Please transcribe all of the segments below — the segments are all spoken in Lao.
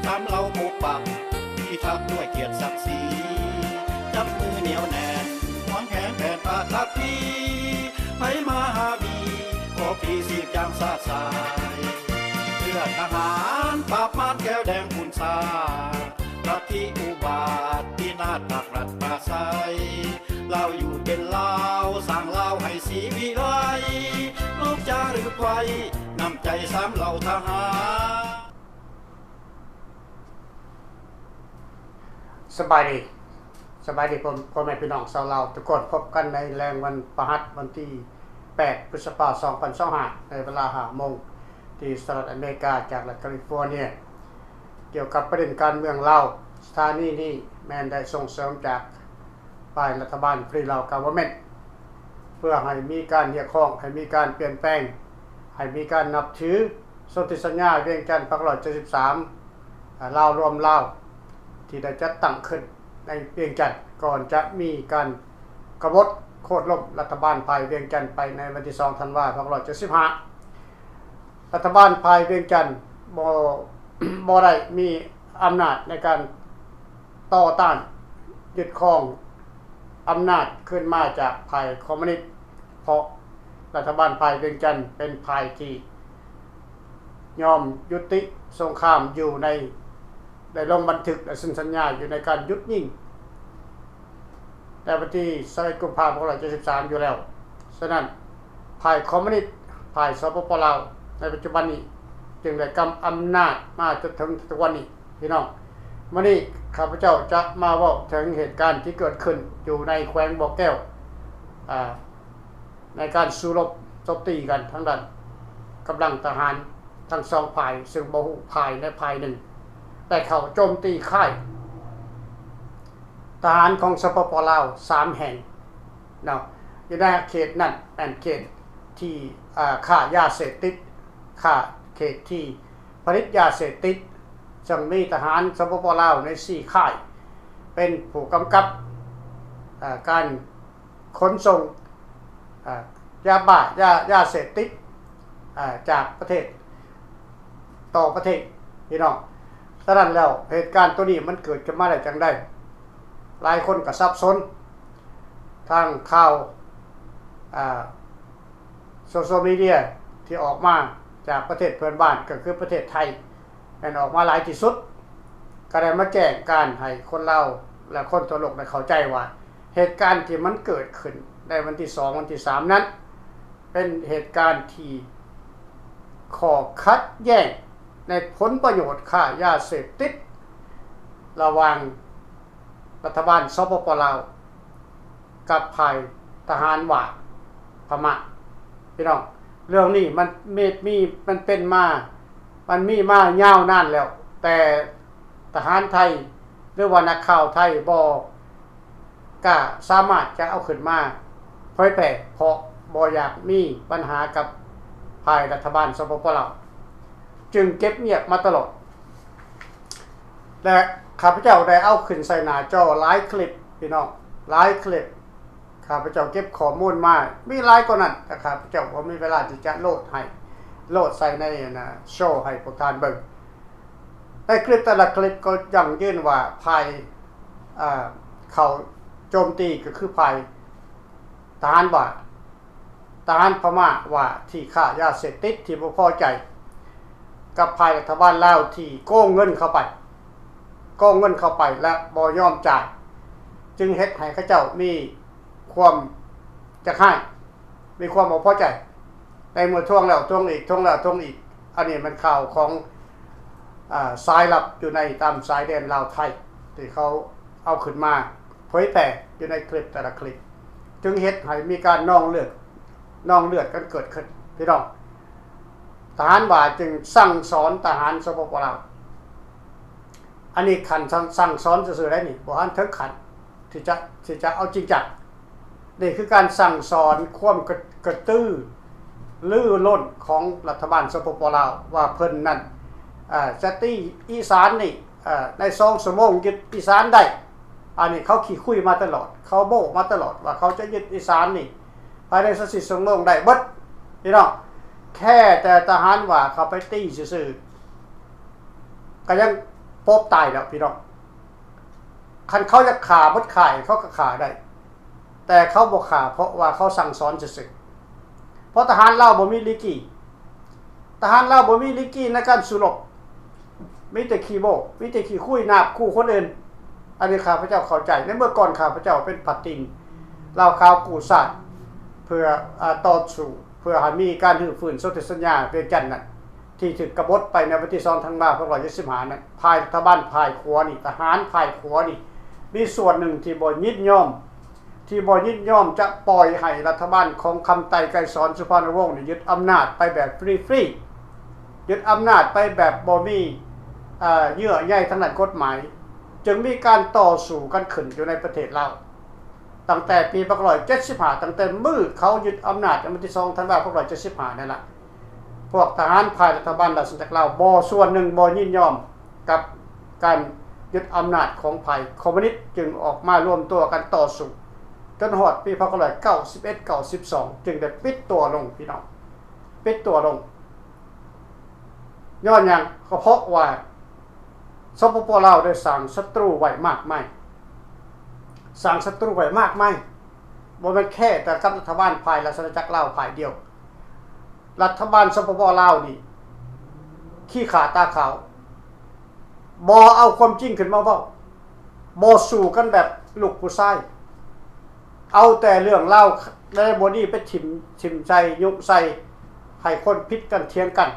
ຕາມເຫຼົ່າປົກປັກ ພິທັກດ້ວຍກຽດສັກສີ ຈັບມືໜຽວແໜ້ນ ຫວງແຂງແຜນປະທັກພີ ໃຜມາຫາບີ ຂໍຟຣີສີບຢ່າງສາດສາຍ ເພື່ອທະຫານປາບມານແກ້ວແດງຂຸນຊາດ ລັດທິອຸບາດພິນາດ ປັກລັດປາໄສ ລາວຢູ່ເປັນລາວ ສ້າງລາວໃຫ້ສີວິໄລ ລູກຈາລຶກໄວ້ ນ້ຳໃຈສາມເຫຼົ່າທະຫານ. ສະບາຍດີ ສະບາຍດີພໍ່ ພໍ່ແມ່ພີ່ນ້ອງຊາວລາວທຸກຄົນ. ພົບກັນໃນແລງວັນພະຫັດ ວັນທີແປດ ພຶດສະພາ ສອງພັນຊາວຫ້າ ໃນເວລາຫ້າໂມງ ທີ່ສະຫະລັດອາເມລິກາ ຈາກລັດຄາລິຟໍເນຍ. ກ່ຽວກັບປະເດັນການເມືອງລາວ, ສະຖານີນີ້ແມ່ນໄດ້ສົ່ງເສີມຈາກຝ່າຍລັດຖະບານ Free Lao Government ເພື່ອໃຫ້ມີການຮຽກຮ້ອງ, ໃຫ້ມີການປ່ຽນແປງ, ໃຫ້ມີການນັບຖື ສົນທິສັນຍາວຽງຈັນ ພັນເກົ້າຮ້ອຍເຈັດສິບສາມ ອາ ລາວລວມລາວ ທີ່ໄດ້ຈັດຕັ້ງຂຶ້ນໃນວຽງຈັນ ກ່ອນຈະມີການກະບົດໂຄ່ນລົ້ມລັດຖະບານຝ່າຍວຽງຈັນໄປໃນວັນທີສອງ ທັນວາ ພັນເກົ້າຮ້ອຍເຈັດສິບຫ້າ. ລັດຖະບານຝ່າຍວຽງຈັນບໍ່ ບໍ່ໄດ້ມີອຳນາດໃນການຕໍ່ຕ້ານຍຶດຄອງອຳນາດຄືນມາຈາກຝ່າຍຄອມມູນິດ ເພາະລັດຖະບານຝ່າຍວຽງຈັນເປັນຝ່າຍທີ່ຍອມຍຸຕິສົງຄາມຢູ່ໃນ ໄດ້ລົງບັນທຶກ ແລະ ເຊັນສັນຍາຢູ່ໃນການຢຸດຍິງ ໃນວັນທີຊາວເອັດ ກຸມພາ ພັນເກົ້າຮ້ອຍເຈັດສິບສາມ ຢູ່ແລ້ວ. ສະນັ້ນ, ຝ່າຍຄອມມູນິດ, ຝ່າຍ ສປປ ລາວ ໃນປັດຈຸບັນນີ້ ຈຶ່ງໄດ້ກຳອຳນາດມາຈົນເຖິງທຸກວັນນີ້. ພີ່ນ້ອງ, ມື້ນີ້ຂ້າພະເຈົ້າຈະມາເວົ້າເຖິງເຫດການທີ່ເກີດຂຶ້ນຢູ່ໃນແຂວງບໍ່ແກ້ວ, ອາ, ໃນການສູ້ລົບຕົບຕີກັນທາງດ້ານກຳລັງທະຫານທັງສອງຝ່າຍ, ເຊິ່ງບໍ່ຮູ້ຝ່າຍໃດຝ່າຍໜຶ່ງໄດ້ເຂົ້າໂຈມຕີຄ້າຍທະຫານຂອງ ສປປ ລາວ ສາມແຫ່ງເນາະ. ຢູ່ໃນເຂດນັ້ນແມ່ນເຂດທີ່, ອາ, ຄ້າຢາເສບຕິດ, ຄ້າ, ເຂດທີ່ຜະລິດຢາເສບຕິດ, ເຊິ່ງມີທະຫານ ສປປ ລາວ ໃນສີ່ຄ້າຍ ເປັນຜູ້ກຳກັບ, ອາ, ການ ຂົນສົ່ງ, ອາ, ຢາບ້າ, ຢາ, ຢາເສບຕິດ, ອາ, ຈາກປະເທດຕໍ່ປະເທດ, ພີ່ນ້ອງ. ສະນັ້ນແລ້ວ, ເຫດການໂຕນີ້ມັນເກີດຂຶ້ນມາໄດ້ຈັ່ງໃດ? ຫຼາຍຄົນກໍສັບສົນ. ທາງຂ່າວ, ອາ, ໂຊຊຽວມີເດຍທີ່ອອກມາຈາກປະເທດເພື່ອນບ້ານ, ກໍຄືປະເທດໄທ, ແມ່ນອອກມາຫຼາຍທີ່ສຸດ, ກໍໄດ້ມາແຈ້ງການໃຫ້ຄົນລາວ ແລະ ຄົນທົ່ວໂລກໄດ້ເຂົ້າໃຈວ່າ ເຫດການທີ່ມັນເກີດຂຶ້ນໃນວັນທີສອງ ວັນທີສາມນັ້ນ ເປັນເຫດການທີ່ຂໍ້ຂັດແຍ້ງໃນຜົນປະໂຫຍດຄ້າຢາເສບຕິດລະຫວ່າງ ລັດຖະບານ ສປປ ລາວ ກັບຝ່າຍທະຫານຫວ້າພະມ້າ. ພີ່ນ້ອງ, ເລື່ອງນີ້ມັນມີ, ມີ, ມັນເປັນມາ, ມັນມີມາຍາວນານແລ້ວ, ແຕ່ທະຫານໄທ ຫຼືວ່ານັກຂ່າວໄທບໍ່ກ້າສາມາດຈະເອົາຂຶ້ນມາເຜີຍແຜ່ ເພາະບໍ່ຢາກມີບັນຫາກັບຝ່າຍລັດຖະບານ ສປປ ລາວ. ຈຶ່ງເກັບງຽບມາຕະຫຼອດ ແລະ ຂ້າພະເຈົ້າໄດ້ເອົາຂຶ້ນໃສ່ໜ້າຈໍຫຼາຍຄລິບ, ພີ່ນ້ອງ, ຫຼາຍຄລິບ. ຂ້າພະເຈົ້າເກັບຂໍ້ມູນມາມີຫຼາຍກວ່ານັ້ນ, ແຕ່ຂ້າພະເຈົ້າບໍ່ມີເວລາທີ່ຈະໂຫຼດໃຫ້, ໂຫຼດໃສ່ໃນ, ອັນນ່າ, ໂຊໃຫ້ພວກທ່ານເບິ່ງ. ໃນຄລິບແຕ່ລະຄລິບກໍຢັ້ງຢືນວ່າຝ່າຍ, ເອີ, ເຂົ້າໂຈມຕີກໍຄືຝ່າຍທະຫານຫວ້າ ທະຫານພະມ້າຫວ້າທີ່ຄ້າຢາເສບຕິດທີ່ບໍ່ພໍໃຈກັບຝ່າຍລັດຖະບານລາວທີ່ໂກງເງິນເຂົ້າໄປ, ໂກງເງິນເຂົ້າໄປ ແລະ ບໍ່ຍອມຈ່າຍ, ຈຶ່ງເຮັດໃຫ້ເຂົາເຈົ້າມີຄວາມຈະຮ້າຍ, ມີຄວາມບໍ່ພໍໃຈ. ໃນເມື່ອທວງແລ້ວທວງອີກ, ທວງແລ້ວທວງອີກ, ອັນນີ້ແມ່ນຂ່າວຂອງ, ອາ, ສາຍລັບຢູ່ໃນຕາມຊາຍແດນລາວໄທ ທີ່ເຂົາເອົາຂຶ້ນມາ ເຜີຍແຜ່ຢູ່ໃນຄລິບແຕ່ລະຄລິບ ຈຶ່ງເຮັດໃຫ້ມີການນອງເລືອດ, ນອງເລືອດກັນເກີດຂຶ້ນ ພີ່ນ້ອງ. ທະຫານຫວ້າຈຶ່ງສັ່ງສອນທະຫານ ສປປ ລາວ. ອັນນີ້ຂັ້ນສັ່ງ, ສັ່ງສອນຊື່ໆໄດ໋ນີ້, ບໍ່ທັນເຖິງຂັ້ນທີ່ຈະ, ທີ່ຈະເອົາຈິງຈັງ. ນີ້ຄືການສັ່ງສອນຄວາມກະ, ກະຕືລືລົ້ນຂອງລັດຖະບານ ສປປ ລາວ ວ່າເພິ່ນນັ້ນ, ອາ, ຈະຕີອີສານນີ້, ອາ, ໃນສອງຊົ່ວໂມງຍຶດອີສານໄດ້. ອັນນີ້ເຂົາຂີ້ຄຸຍມາຕະຫຼອດ, ເຂົາໂມ້ມາຕະຫຼອດວ່າເຂົາຈະຍຶດອີສານນີ້ພາຍໃນຊາວສີ່ຊົ່ວໂມງໄດ້ເບິດ. ພີ່ນ້ອງ, ແຄ່ແຕ່ທະຫານຫວ້າເຂົ້າໄປຕີຊື່ໆ ກໍຍັງ ໂປບຕາຍແລ້ວພີ່ນ້ອງ. ຄັນເຂົາຢາກຂ້າໝົດຄ້າຍ ເຂົາກໍຂ້າໄດ້, ແຕ່ເຂົາບໍ່ຂ້າ ເພາະວ່າເຂົາສັ່ງສອນຊື່ໆ. ເພາະທະຫານລາວບໍ່ມີລິກີ, ທະຫານລາວບໍ່ມີລິກີໃນການສູ້ລົບ, ມີແຕ່ຂີ້ໂມ້ ມີແຕ່ຂີ້ຄຸຍ ນາບຂູ່ຄົນອື່ນ. ອັນນີ້ຂ້າພະເຈົ້າເຂົ້າໃຈ. ໃນເມື່ອກ່ອນຂ້າພະເຈົ້າເປັນພະຕິ່ງລາວຂາວກູ້ຊາດ ເພື່ອ ອາ ຕໍ່ສູ້ ເພື່ອໃຫ້ມີການຮື້ຟື້ນສົນທິສັນຍາວຽງຈັນນັ້ນ ທີ່ຖືກກະບົດໄປໃນວັນທີສອງທັນວາ ພັນເກົ້າຮ້ອຍເຈັດສິບຫ້ານັ້ນ, ຝ່າຍລັດຖະບານຝ່າຍຂວານີ້, ທະຫານຝ່າຍຂວານີ້ ມີສ່ວນໜຶ່ງທີ່ບໍ່ຍິນຍອມ, ທີ່ບໍ່ຍິນຍອມຈະປ່ອຍໃຫ້ລັດຖະບານຂອງຄຳໄຕ ໄກສອນ ສຸພານຸວົງ ນີ້ຍຶດອຳນາດໄປແບບຟຣີໆ, ຍຶດອຳນາດໄປແບບບໍ່ມີ ເອ່ອ ເຍື່ອໃຍທາງດ້ານກົດໝາຍ, ຈຶ່ງມີການຕໍ່ສູ້ກັນຂຶ້ນຢູ່ໃນປະເທດລາວ. ຕັ້ງແຕ່ປີພັນເກົ້າຮ້ອຍເຈັດສິບຫ້າ ຕັ້ງແຕ່ມື້ເຂົາຍຶດອຳນາດໃນວັນທີສອງທັນວາ ພັນເກົ້າຮ້ອຍເຈັດສິບຫ້ານັ້ນລະ, ພວກທະຫານຝ່າຍລັດຖະບານລາຊະອານາຈັກລາວ ບໍ່ ສ່ວນໜຶ່ງບໍ່ຍິນຍອມກັບການຍຶດອຳນາດຂອງຝ່າຍຄອມມູນິດ, ຈຶ່ງອອກມາລວມຕົວກັນຕໍ່ສູ້ ຈົນຮອດປີພັນເກົ້າຮ້ອຍເກົ້າສິບເອັດ ເກົ້າສິບສອງ ຈຶ່ງໄດ້ປິດຕົວລົງ ພີ່ນ້ອງ, ປິດຕົວລົງ. ຍ້ອນຫຍັງ? ກໍເພາະວ່າ ສປປ ລາວ ໄດ້ສ້າງສັດຕູໄວ້ມາກມາຍ, ສ້າງສັດຕູໄວ້ມາກມາຍ, ບໍ່ແມ່ນແຄ່ແຕ່ກັບລັດຖະບານຝ່າຍລາຊະອານາຈັກລາວຝ່າຍດຽວ. ລັດຖະບານ ສປປ ລາວ ນີ້ ຂີ້ຂາດຕາຂາວ, ບໍ່ເອົາຄວາມຈິງຂຶ້ນມາເວົ້າ, ບໍ່ສູ້ກັນແບບລູກຜູ້ຊາຍ, ເອົາແຕ່ເລື່ອງລາວໃນບໍ່ດີໄປຖິ້ມ ຖິ້ມໃສ່ ຍຸໃສ່ ໃຫ້ຄົນຜິດກັນຖຽງກັນ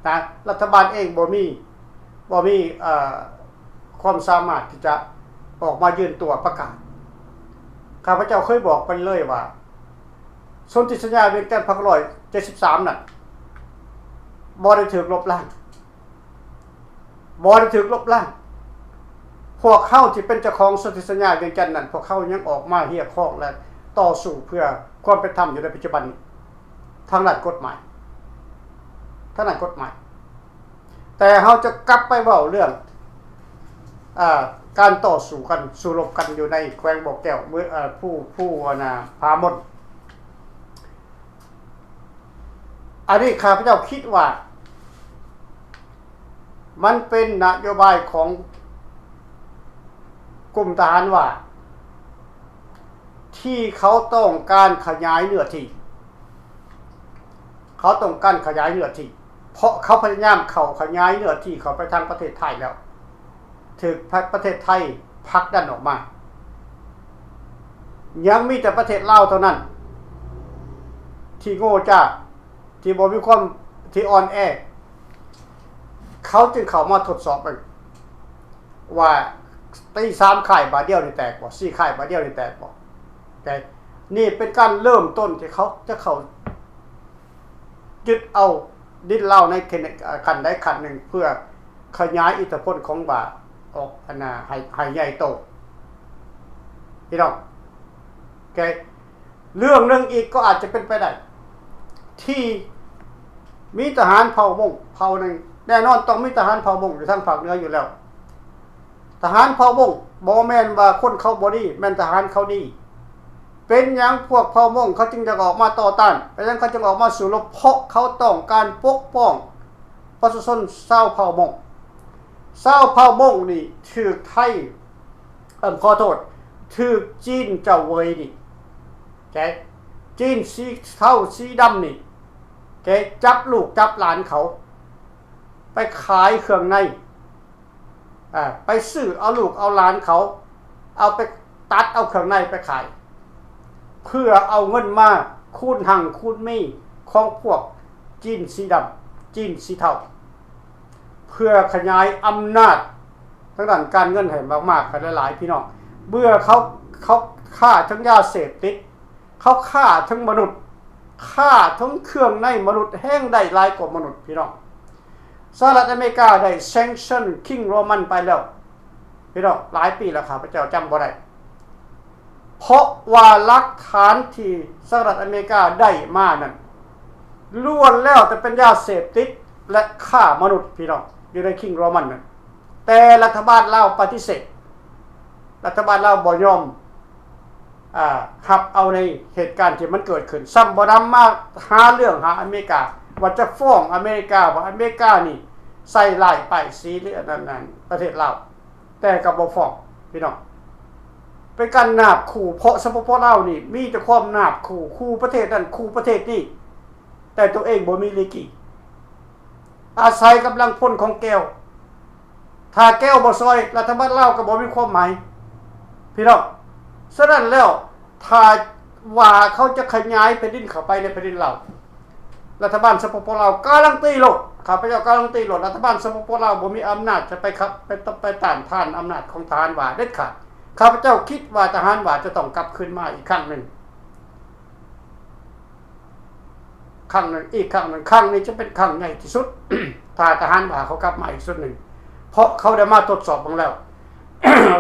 ນະ. ລັດຖະບານເອງບໍ່ມີ ບໍ່ມີ ເອ່ອ ຄວາມສາມາດທີ່ຈະອອກມາຢືນຕົວປະກາດ. ຂ້າພະເຈົ້າເຄີຍບອກໄປເລີຍວ່າ ສົນທິສັນຍາວຽງຈັນ ພັນເກົ້າຮ້ອຍເຈັດສິບສາມນັ້ນ ບໍ່ໄດ້ຖືກລົບລ້າງ, ບໍ່ໄດ້ຖືກລົບລ້າງ. ພວກເຮົາທີ່ເປັນເຈົ້າຂອງສົນທິສັນຍາວຽງຈັນນັ້ນ, ພວກເຮົາຍັງອອກມາຮຽກຮ້ອງ ແລະ ຕໍ່ສູ້ເພື່ອຄວາມເປັນທຳຢູ່ໃນປັດຈຸບັນນີ້ ທາງດ້ານກົດໝາຍ, ທາງດ້ານກົດໝາຍ. ແຕ່ເຮົາຈະກັບໄປເວົ້າເລື່ອງ ອາ ການຕໍ່ສູ້ກັນ ສູ້ລົບກັນຢູ່ໃນແຂວງບໍ່ແກ້ວ ເມືອງ ອາ ພູ ພູ ອັນນາ ຜາມົນ. ອັນນີ້ຂ້າພະເຈົ້າຄິດວ່າ ມັນເປັນນະໂຍບາຍຂອງກຸ່ມທະຫານວ່າ ທີ່ເຂົາຕ້ອງການຂະຫຍາຍເນື້ອທີ່, ເຂົາຕ້ອງການຂະຫຍາຍເນື້ອທີ່ ເພາະເຂົາພະຍາຍາມເຂົ້າຂະຫຍາຍເນື້ອທີ່ເຂົ້າໄປທາງປະເທດໄທແລ້ວ, ຖືກປະເທດໄທຜັກດັນອອກມາ. ຍັງມີແຕ່ປະເທດລາວເທົ່ານັ້ນ ທີ່ໂງ່ຈ້າ, ທີ່ບໍ່ມີຄວາມ ທີ່ອ່ອນແອ, ເຂົາຈຶ່ງເຂົ້າມາທົດສອບເບິ່ງວ່າ ຕີສາມຄ້າຍບາດດຽວນີ້ແຕກບໍ່? ສີ່ຄ້າຍບາດດຽວນີ້ແຕກບໍ່? ແຕ່ນີ້ເປັນການເລີ່ມຕົ້ນທີ່ເຂົາຈະເຂົ້າຍຶດເອົາດິນລາວໃນຂັ້ນໃດຂັ້ນໜຶ່ງ ເພື່ອຂະຫຍາຍອິດທິພົນຂອງບາດອອກ ອັນນາ ໃຫ້ ໃຫ້ໃຫຍ່ໂຕ ພີ່ນ້ອງ. ແຕ່ເລື່ອງໜຶ່ງອີກກໍອາດຈະເປັນໄປໄດ້ ທີ່ມີທະຫານເຜົ່າມົ້ງເຜົ່າໜຶ່ງ, ແນ່ນອນຕ້ອງມີທະຫານເຜົ່າມົ້ງຢູ່ທາງພາກເໜືອຢູ່ແລ້ວ. ທະຫານເຜົ່າມົ້ງບໍ່ແມ່ນວ່າຄົນເຂົາບໍ່ດີ, ແມ່ນທະຫານເຂົາດີ. ເປັນຫຍັງພວກເຜົ່າມົ້ງເຂົາຈຶ່ງຢາກອອກມາຕໍ່ຕ້ານ? ເປັນຫຍັງເຂົາຈຶ່ງອອກມາສູ້ລົບ? ເພາະເຂົາຕ້ອງການປົກປ້ອງປະຊາຊົນຊາວເຜົ່າມົ້ງ. ຊາວເຜົ່າມົ້ງນີ້ຖືກໄທ ເອີ້ມ ຂໍໂທດ, ຖືກຈີນເຈົ້າເຫວີຍນີ້ ແກ ຈີນສີເທົາສີດຳນີ້ ແກ ຈັບລູກຈັບຫຼານເຂົາໄປຂາຍເຄື່ອງໃນ, ອາ ໄປຊື້ເອົາລູກເອົາຫຼານເຂົາ, ເອົາໄປຕັດເອົາເຄື່ອງໃນໄປຂາຍ ເພື່ອເອົາເງິນມາຄູນຮັ່ງຄູນມີຂອງພວກຈີນສີດຳ, ຈີນສີເທົາ. ເພື່ອຂະຫຍາຍອຳນາດທາງດ້ານການເງິນໃຫ້ມາກໆ ໃຫ້ຫຼາຍໆ ພີ່ນ້ອງ. ເມື່ອເຂົາ ເຂົາຄ້າທັງຢາເສບຕິດ, ເຂົາຄ້າທັງມະນຸດ, ຄ້າທັງເຄື່ອງໃນມະນຸດ ແຮ່ງໄດ້ຫຼາຍກວ່າມະນຸດ ພີ່ນ້ອງ. ສະຫະລັດອາເມລິກາໄດ້ sanction King Roman ໄປແລ້ວ ພີ່ນ້ອງ, ຫຼາຍປີແລ້ວ ຂ້າພະເຈົ້າຈຳບໍ່ໄດ້. ເພາະວ່າຫຼັກຖານທີ່ສະຫະລັດອາເມລິກາໄດ້ມານັ້ນ ລ້ວນແລ້ວແຕ່ເປັນຢາເສບຕິດ ແລະ ຄ້າມະນຸດ ພີ່ນ້ອງ, ຢູ່ໃນ King Roman ນັ້ນ. ແຕ່ລັດຖະບານລາວປະຕິເສດ, ລັດຖະບານລາວບໍ່ຍອມ ອາ ຮັບເອົາໃນເຫດການທີ່ມັນເກີດຂຶ້ນ, ຊ້ຳບໍ່ນຳມາຫາເລື່ອງຫາອາເມລິກາ ວ່າຈະຟ້ອງອາເມລິກາ ວ່າອາເມລິການີ້ ໃສ່ລາຍປ້າຍສີ ຫຼື ອັນນັ້ນ ອັນປະເທດລາວ ແຕ່ກໍບໍ່ຟ້ອງພີ່ນ້ອງ. ເປັນການນາບຂູ່ ເພາະ ສປປ ລາວ ນີ້ມີແຕ່ຄວາມນາບຂູ່ ຂູ່ປະເທດນັ້ນ ຂູ່ປະເທດນີ້ ແຕ່ຕົວເອງບໍ່ມີລີກີ ອາໄສກຳລັງພົນຂອງແກວ. ຖ້າແກວບໍ່ຊ່ອຍ ລັດຖະບານລາວກໍບໍ່ມີຄວາມໝາຍພີ່ນ້ອງ. ສະນັ້ນແລ້ວ ຖ້າວ່າເຂົາຈະຂະຫຍາຍແຜ່ນດິນເຂົ້າໄປໃນແຜ່ນດິນລາວ ລັດຖະບານ ສປປ ລາວ ກາລັນຕີໂລດ, ຂ້າພະເຈົ້າກາລັນຕີໂລດ, ລັດຖະບານ ສປປ ລາວ ບໍ່ມີອຳນາດຈະໄປຂັບ ໄປ ໄປຕ້ານທານອຳນາດຂອງທະຫານຫວ້າເດັດຂາດ. ຂ້າພະເຈົ້າຄິດວ່າທະຫານຫວ້າຈະຕ້ອງກັບຄືນມາອີກຄັ້ງໜຶ່ງ. ຄັ້ງໜຶ່ງ, ອີກຄັ້ງໜຶ່ງ, ຄັ້ງນີ້ຈະເປັນຄັ້ງໃຫຍ່ທີ່ສຸດ ຖ້າທະຫານຫວ້າເຂົາກັບມາອີກຊຸດໜຶ່ງ ເພາະເຂົາໄດ້ມາທົດສອບເບິ່ງແລ້ວ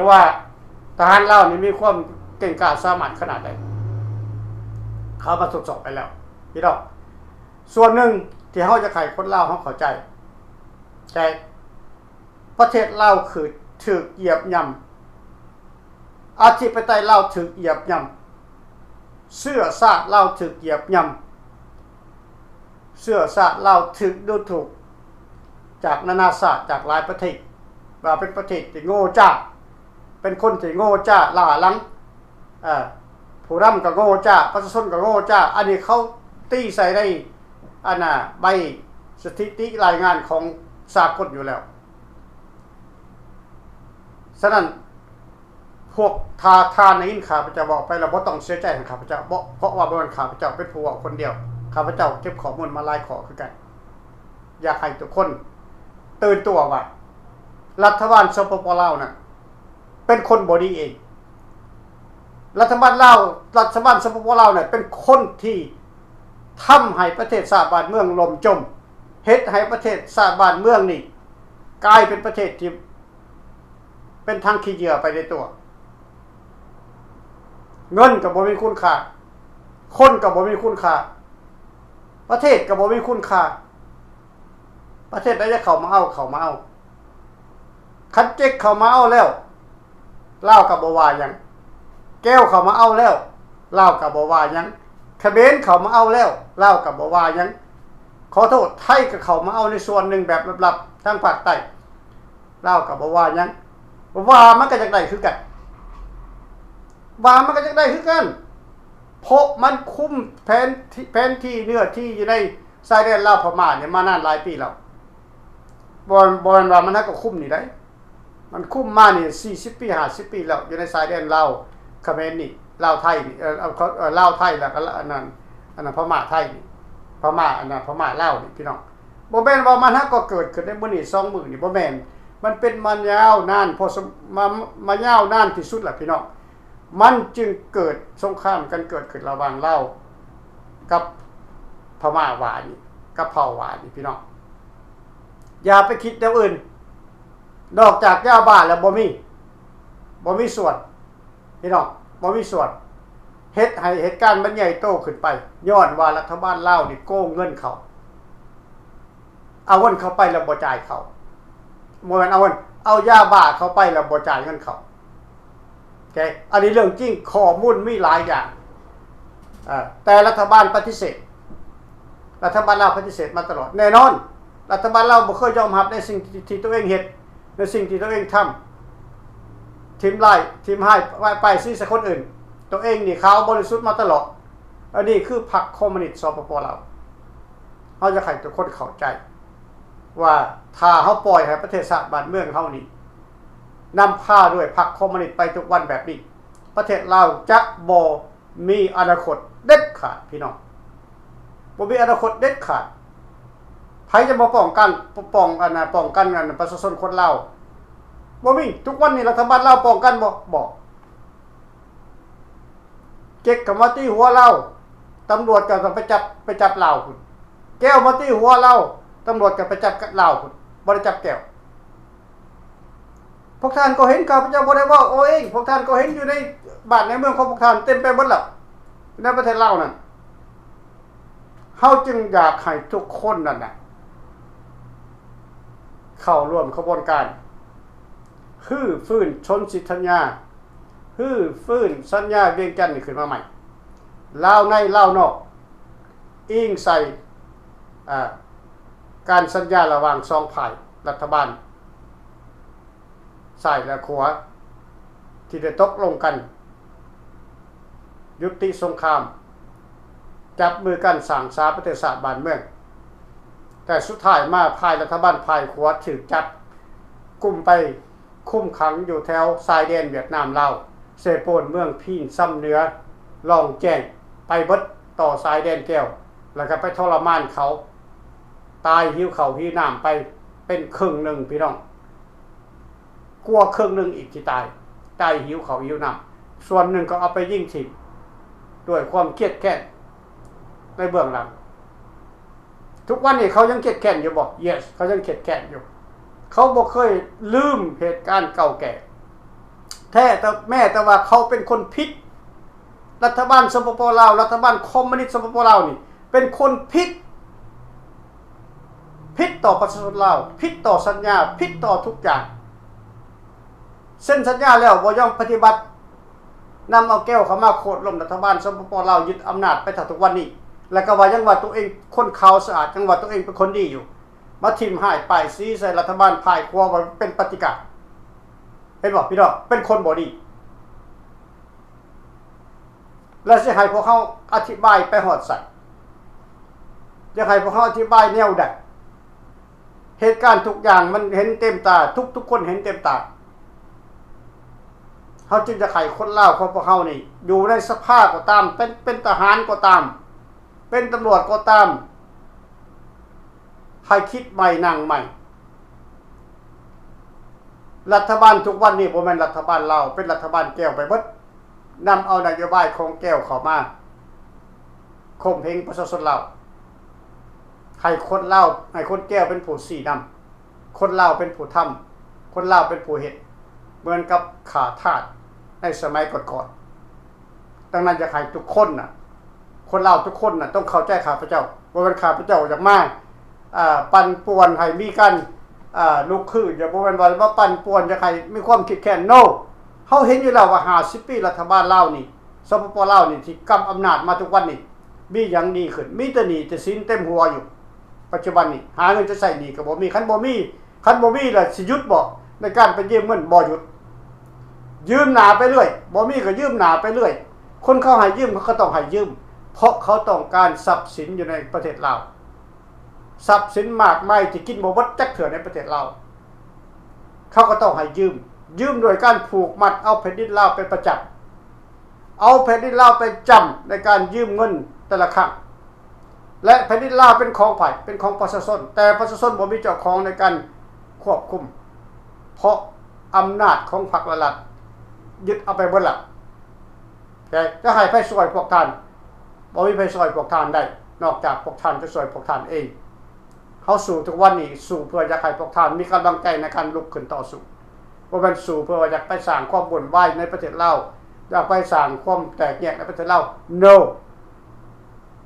ວ່າທະຫານລາວນີ້ມີຄວາມເກັ່ງກ້າສາມາດຂະໜາດໃດ. ເຂົາມາທົດສອບໄປແລ້ວພີ່ນ້ອງ. ສ່ວນໜຶ່ງທີ່ເຮົາຢາກໃຫ້ຄົນລາວເຮົາເຂົ້າໃຈ ແຕ່ປະເທດລາວຄືຖືກຢຽບຫຍ້ຳ, ອະທິປະໄຕລາວຖືກຢຽບຫຍ້ຳ, ເຊື້ອຊາດລາວຖືກຢຽບຫຍ້ຳ, ເຊື້ອຊາດລາວຖືກດູຖູກຈາກນານາຊາດ, ຈາກຫຼາຍປະເທດ ວ່າເປັນປະເທດທີ່ໂງ່ຈ້າ, ເປັນຄົນທີ່ໂງ່ຈ້າ ລ້າຫຼັງ. ເອີ ຜູ້ນຳກໍໂງ່ຈ້າ, ປະຊາຊົນກໍໂງ່ຈ້າ. ອັນນີ້ເຂົາຕີໃສ່ໃນ ອັນນ່າ ໃບສະຖິຕິລາຍງານຂອງສາກົນຢູ່ແລ້ວ. ສະນັ້ນ ພວກ ຖ້າທ່ານໄດ້ຍິນຂ້າພະເຈົ້າເວົ້າໄປແລ້ວ ບໍ່ຕ້ອງເສຍໃຈໃຫ້ຂ້າພະເຈົ້າ, ເພາະວ່າບໍ່ແມ່ນຂ້າພະເຈົ້າເປັນຜູ້ເວົ້າຄົນດຽວ, ຂ້າພະເຈົ້າເກັບຂໍ້ມູນມາຫຼາຍຂໍ້ຄືກັນ. ຢາກໃຫ້ທຸກຄົນຕື່ນຕົວວ່າ ລັດຖະບານ ສປປ ລາວ ນັ້ນ ເປັນຄົນບໍ່ດີເອງ. ລັດຖະບານລາວ, ລັດຖະບານ ສປປ ລາວ ນັ້ນ ເປັນຄົນທີ່ທຳໃຫ້ປະເທດຊາດບ້ານເມືອງລົ້ມຈົມ, ເຮັດໃຫ້ປະເທດຊາດບ້ານເມືອງນີ້ກາຍເປັນປະເທດທີ່ເປັນຖັງຂີ້ເຫຍື້ອໄປໃນຕົວ. ເງິນກໍບໍ່ມີຄຸນຄ່າ, ຄົນກໍບໍ່ມີຄຸນຄ່າ, ປະເທດກໍບໍ່ມີຄຸນຄ່າ. ປະເທດໃດຈະເຂົ້າມາເອົາ, ເຂົ້າມາເອົາ. ຄັນເຈັກເຂົ້າມາເອົາແລ້ວ ລາວກໍບໍ່ວ່າຫຍັງ, ແກວເຂົ້າມາເອົາແລ້ວ ລາວກໍບໍ່ວ່າຫຍັງ, ຂະເໝນເຂົ້າມາເອົາແລ້ວ ລາວກໍບໍ່ວ່າຫຍັງ. ຂໍໂທດ, ໄທກໍເຂົ້າມາເອົາໃນສ່ວນໜຶ່ງແບບລັບໆ ທາງພາກໃຕ້ ລາວກໍບໍ່ວ່າຫຍັງ. ວ່າມັນກໍຢາກໄດ້ຄືກັນ, ວ່າມັນກໍຢາກໄດ້ຄືກັນ, ເພາະມັນຄຸມແຜນທີ່ ແຜນທີ່ເນື້ອທີ່ຢູ່ໃນຊາຍແດນລາວພະມ້ານີ້ມານານຫຼາຍປີແລ້ວ. ບໍ່ ບໍ່ແມ່ນວ່າມັນຫາກໍຄຸມນີ້ໄດ໋, ມັນຄຸມມານີ້ສີ່ສິບປີ ຫ້າສິບປີແລ້ວ ຢູ່ໃນຊາຍແດນລາວຂະເໝນນີ້ ລາວໄທນີ້ ເອີ ເອີ ລາວໄທ ແລ້ວກໍອັນນັ້ນ ອັນນັ້ນພະມ້າໄທນີ້ ພະມ້າ ອັນນັ້ນພະມ້າລາວນີ້ພີ່ນ້ອງ. ບໍ່ແມ່ນວ່າມັນຫາກໍເກີດຂຶ້ນໃນມື້ນີ້ສອງມື້ນີ້ ບໍ່ແມ່ນ, ມັນເປັນມາຍາວນານ ພໍສົມ ມາ ມາຍາວນານທີ່ສຸດລະພີ່ນ້ອງ. ມັນຈຶ່ງເກີດສົງຄາມກັນເກີດຂຶ້ນລະຫວ່າງລາວກັບພະມ້າຫວ້ານີ້ ກັບເຜົ່າຫວ້ານີ້ພີ່ນ້ອງ. ຢ່າໄປຄິດແນວອື່ນ, ນອກຈາກຢາບ້າແລ້ວບໍ່ມີ, ບໍ່ມີສ່ວນ ພີ່ນ້ອງ, ບໍ່ມີສ່ວນ. ເຮັດໃຫ້ເຫດການມັນໃຫຍ່ໂຕຂຶ້ນໄປ ຍ້ອນວ່າລັດຖະບານລາວນີ້ໂກງເງິນເຂົາ. ເອົາເງິນເຂົາໄປແລ້ວບໍ່ຈ່າຍເຂົາ, ບໍ່ແມ່ນເອົາເງິນ, ເອົາຢາບ້າເຂົາໄປແລ້ວບໍ່ຈ່າຍເງິນເຂົາ. ໂອເຄ ອັນນີ້ເລື່ອງຈິງ, ຂໍ້ມູນມີຫຼາຍຢ່າງ ເອີ ແຕ່ລັດຖະບານປະຕິເສດ, ລັດຖະບານລາວປະຕິເສດມາຕະຫຼອດ. ແນ່ນອນ ລັດຖະບານລາວບໍ່ເຄີຍຍອມຮັບໃນສິ່ງທີ່ ທີ່ຕົວເອງເຮັດ, ໃນສິ່ງທີ່ຕົວເອງທຳ, ຖິ້ມລາຍ ຖິ້ມຮ້າຍປ້າຍສີໃສ່ຄົນອື່ນ. ຕົວເອງນີ້ຂາວບໍລິສຸດມາຕະຫຼອດ. ອັນນີ້ຄືພັກຄອມມູນິດ ສປປ ລາວ. ເຮົາຢາກໃຫ້ທຸກຄົນເຂົ້າໃຈວ່າ ຖ້າເຮົາປ່ອຍໃຫ້ປະເທດຊາດບ້ານເມືອງເຮົານີ້ນຳພາດ້ວຍພັກຄອມມູນິດໄປທຸກວັນແບບນີ້, ປະເທດລາວຈະບໍ່ມີອະນາຄົດເດັດຂາດ ພີ່ນ້ອງ, ບໍ່ມີອະນາຄົດເດັດຂາດ. ໃຜຈະມາປ້ອງກັນ ປ້ອງ ອັນນ່າ ປ້ອງກັນ ອັນ ປະຊາຊົນຄົນລາວ? ບໍ່ມີ. ທຸກວັນນີ້ລັດຖະບານລາວປ້ອງກັນບໍ່? ບໍ່. ເຈັກກໍມາຕີຫົວລາວ, ຕຳຫຼວດກໍຕ້ອງໄປຈັບ ໄປຈັບລາວພຸ້ນ. ແກວມາຕີຫົວລາວ, ຕຳຫຼວດກໍໄປຈັບລາວພຸ້ນ, ບໍ່ໄດ້ຈັບແກວ. ພວກທ່ານກໍເຫັນ, ຂ້າພະເຈົ້າບໍ່ໄດ້ເວົ້າເອົາເອງ, ພວກທ່ານກໍເຫັນຢູ່ໃນບ້ານໃນເມືອງຂອງພວກທ່ານເຕັມໄປໝົດແລ້ວ ໃນປະເທດລາວນັ້ນ. ເຮົາຈຶ່ງຢາກໃຫ້ທຸກຄົນນັ້ນນະ ເຂົ້າຮ່ວມຂະບວນການ ຮື້ຟື້ນສົນທິສັນຍາ, ຮື້ຟື້ນສັນຍາວຽງຈັນນີ້ຂຶ້ນມາໃໝ່, ລາວໃນລາວນອກ, ອີງໃສ່ ອາ ການສັນຍາລະຫວ່າງສອງຝ່າຍ ລັດຖະບານຊ້າຍ ແລະ ຂວາ ທີ່ໄດ້ຕົກລົງກັນ ຍຸຕິສົງຄາມ ຈັບມືກັນສ້າງສາປະເທດຊາດບ້ານເມືອງ. ແຕ່ສຸດທ້າຍມາ ຝ່າຍລັດຖະບານຝ່າຍຂວາຖືກຈັບກຸມໄປຄຸມຂັງຢູ່ແຖວຊາຍແດນຫວຽດນາມລາວ ເຊໂປນ ເມືອງພີນຊຳເໜືອ ລ່ອງແຈ້ງໄປເບິດ ຕໍ່ຊາຍແດນແກ້ວ ແລ້ວກໍໄປທໍລະມານເຂົາ ຕາຍຫິວເຂົ້າຫິວນ້ຳໄປເປັນເຄິ່ງໜຶ່ງ ພີ່ນ້ອງ. ກວ່າເຄິ່ງໜຶ່ງອີກທີ່ຕາຍ ຕາຍຫິວເຂົ້າຫິວນ້ຳ ສ່ວນໜຶ່ງກໍເອົາໄປຍິງຖິ້ມ ດ້ວຍຄວາມຄຽດແຄ້ນໃນເບື້ອງຫຼັງ. ທຸກວັນນີ້ເຂົາຍັງຄຽດແຄ້ນຢູ່ບໍ່? Yes ເຂົາຍັງຄຽດແຄ້ນຢູ່. ເຂົາບໍ່ເຄີຍລືມເຫດການເກົ່າແກ່ ແທ້ແຕ່ ແມ້ແຕ່ວ່າເຂົາເປັນຄົນຜິດ. ລັດຖະບານ ສປປ ລາວ ລັດຖະບານຄອມມູນິດ ສປປ ລາວ ນີ້ ເປັນຄົນຜິດ ຜິດຕໍ່ປະຊາຊົນລາວ ຜິດຕໍ່ສັນຍາ ຜິດຕໍ່ທຸກຢ່າງ. ເຊັນສັນຍາແລ້ວບໍ່ຍອມປະຕິບັດ ນຳເອົາແກ້ວເຂົ້າມາໂຄ່ນລົ້ມລັດຖະບານ ສປປ ລາວ ຍຶດອຳນາດໄປເທົ່າທຸກວັນນີ້ ແລ້ວກໍວ່າຍັງວ່າຕົວເອງຄົນຂາວສະອາດ ຍັງວ່າຕົວເອງເປັນຄົນດີຢູ່ ມາຖິ້ມຮ້າຍປ້າຍສີໃສ່ລັດຖະບານຝ່າຍຂວາວ່າເປັນປະຕິກາດ. ເຫັນບໍ່ພີ່ນ້ອງ? ເປັນຄົນບໍ່ດີ. ແລະ ຊິໃຫ້ພວກເຮົາອະທິບາຍໄປຮອດໃສ? ຈະໃຫ້ພວກເຮົາອະທິບາຍແນວໃດ? ເຫດການທຸກຢ່າງມັນເຫັນເຕັມຕາ ທຸກໆຄົນເຫັນເຕັມຕາ. ເຮົາຈຶ່ງຈະໃຫ້ຄົນລາວຂອງພວກເຮົານີ້ ຢູ່ໃນສະພາກໍຕາມ ເປັນ ເປັນທະຫານກໍຕາມ ເປັນຕຳຫຼວດກໍຕາມ ໃຫ້ຄິດໃໝ່ ນັ່ງໃໝ່. ລັດຖະບານທຸກວັນນີ້ບໍ່ແມ່ນລັດຖະບານລາວ ເປັນລັດຖະບານແກ້ວໄປເບິດ. ນຳເອົານະໂຍບາຍຂອງແກ້ວເຂົ້າມາຂົ່ມເຫງປະຊາຊົນລາວ ໃຫ້ຄົນລາວ ໃຫ້ຄົນແກ້ວເປັນຜູ້ຊີ້ນຳ. ຄົນລາວເປັນຜູ້ທຳ ຄົນລາວເປັນຜູ້ເຮັດ ເໝືອນກັບຂ້າທາດໃນສະໄໝກ່ອນໆ. ດັ່ງນັ້ນ ຢາກໃຫ້ທຸກຄົນນະ ຄົນລາວທຸກຄົນນະ ຕ້ອງເຂົ້າໃຈຂ້າພະເຈົ້າ. ບໍ່ແມ່ນຂ້າພະເຈົ້າຢາກມາ ອ່າ ປັ່ນປ່ວນໃຫ້ມີການ ອ່າ ລຸກຄືນ, ຢ່າ ບໍ່ແມ່ນວ່າມາປັ່ນປ່ວນຢາກໃຫ້ມີຄວາມຄິດແຄ້ນ. No! ເຮົາເຫັນຢູ່ແລ້ວວ່າຫ້າສິບປີລັດຖະບານລາວນີ້ ສປປ ລາວນີ້ ທີ່ກຳອຳນາດມາທຸກວັນນີ້ ມີຫຍັງດີຂຶ້ນ? ມີແຕ່ໜີ້ແຕ່ສິນເຕັມຫົວຢູ່. ປັດຈຸບັນນີ້ ຫາເງິນຈະໃຊ້ໜີ້ກໍບໍ່ມີ. ຄັນບໍ່ມີ ຄັນບໍ່ມີລະຊິຢຸດບໍ່ ໃນການໄປຢືມເງິນ? ບໍ່ຢຸດ. ຢືມໜ້າໄປເລື້ອຍ. ບໍ່ມີກໍຢືມໜ້າໄປເລື້ອຍ. ຄົນເຂົາໃຫ້ຢືມ ເຂົາກໍຕ້ອງໃຫ້ຢືມ ເພາະເຂົາຕ້ອງການຊັບສິນຢູ່ໃນປະເທດລາວ. ຊັບສິນມາກມາຍທີ່ກິນບໍ່ເບິດຈັກເທື່ອໃນປະເທດລາວ ເຂົາກໍຕ້ອງໃຫ້ຢືມ. ຢືມດ້ວຍການຜູກມັດເອົາແຜ່ນດິນລາວໄປປະຈຳ. ເອົາແຜ່ນດິນລາວໄປຈຳໃນການຢືມເງິນແຕ່ລະຄັ້ງ ແລະ ແຜ່ນດິນລາວເປັນຂອງໃຜ? ເປັນຂອງປະຊາຊົນ, ແຕ່ປະຊາຊົນບໍ່ມີເຈົ້າຂອງໃນການຄວບຄຸມ ເພາະອຳນາດຂອງພັກ ແລະ ລັດຍຶດເອົາໄປເບິດລະ. ແຕ່ຈະໃຫ້ໃຜຊ່ວຍພວກທ່ານ? ບໍ່ມີໃຜຊ່ວຍພວກທ່ານໄດ້ ນອກຈາກພວກທ່ານຈະຊ່ວຍພວກທ່ານເອງ. ເຮົາສູ້ທຸກວັນນີ້ ສູ້ເພື່ອຢາກໃຫ້ພວກທ່ານມີກຳລັງໃຈໃນການລຸກຂຶ້ນຕໍ່ສູ້. ບໍ່ແມ່ນສູ້ເພື່ອວ່າຢາກໄປສ້າງຄວາມວຸ່ນວາຍໃນປະເທດລາວ, ຢາກໄປສ້າງຄວາມແຕກແຍກໃນປະເທດລາວ. No!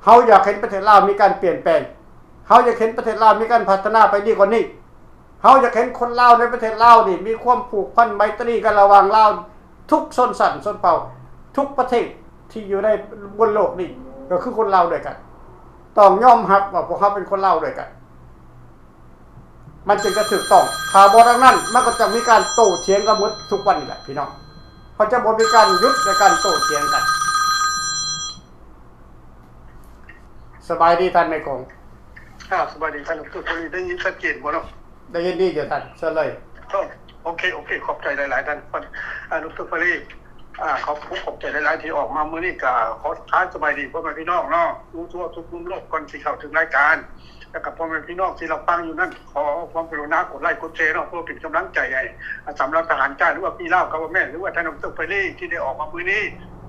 ເຮົາຢາກເຫັນປະເທດລາວມີການປ່ຽນແປງ. ເຮົາຢາກເຫັນປະເທດລາວມີການພັດທະນາໄປດີກວ່ານີ້. ເຮົາຢາກເຫັນຄົນລາວໃນປະເທດລາວນີ້ ມີຄວາມຜູກພັນໄມຕີກັນລະຫວ່າງລາວ ທຸກຊົນຊັ້ນຊົນເຜົ່າ ທຸກປະເທດທີ່ຢູ່ໃນບົນໂລກນີ້ ກໍຄືຄົນລາວດ້ວຍກັນ. ຕ້ອງຍອມຮັບວ່າພວກເຮົາເປັນຄົນລາວດ້ວຍກັນ ມັນຈຶ່ງຈະຖືກຕ້ອງ. ຖ້າບໍ່ດັ່ງນັ້ນ ມັນກໍຈະມີການໂຕ້ຖຽງກັນໝົດທຸກວັນນີ້ແຫຼະພີ່ນ້ອງ. ເຮົາຈະບໍ່ມີການຢຸດໃນການໂຕ້ຖຽງກັນ. ສະບາຍດີທ່ານນາຍກົງ. ອ່າ ສະບາຍດີທ່ານ ໄດ້ຍິນຊັດເຈນບໍ່ເນາະ? ໄດ້ຍິນດີຢູ່ທ່ານ ເຊີນເລີຍ. ໂອເຄ ໂອເຄ ຂອບໃຈຫຼາຍໆທ່ານ ອາ ດຣ ຟາຣີ. ອ່າ ຂອບ ຂອບໃຈຫຼາຍໆທີ່ອອກມາມື້ນີ້. ກໍຂໍທັກທາຍສະບາຍດີພໍ່ແມ່ພີ່ນ້ອງເນາະ ຢູ່ທົ່ວທຸກມຸມໂລກ. ກ່ອນຊິເຂົ້າເຖິງລາຍການ ແລ້ວກໍພໍ່ແມ່ພີ່ນ້ອງທີ່ຮັບຟັງຢູ່ນັ້ນ ຂໍຄວາມກະລຸນາກົດໄລກົດແຊເນາະ ເພື່ອເປັນກຳລັງໃຈໃຫ້ ອາ ສຳລັບທະຫານຈ້າ ຫຼືວ່າ P ລາວ Government ຫຼືວ່າທ່ານ ດຣ ຟາຣີ ທີ່ໄດ້ອອກມາມື້ນີ້.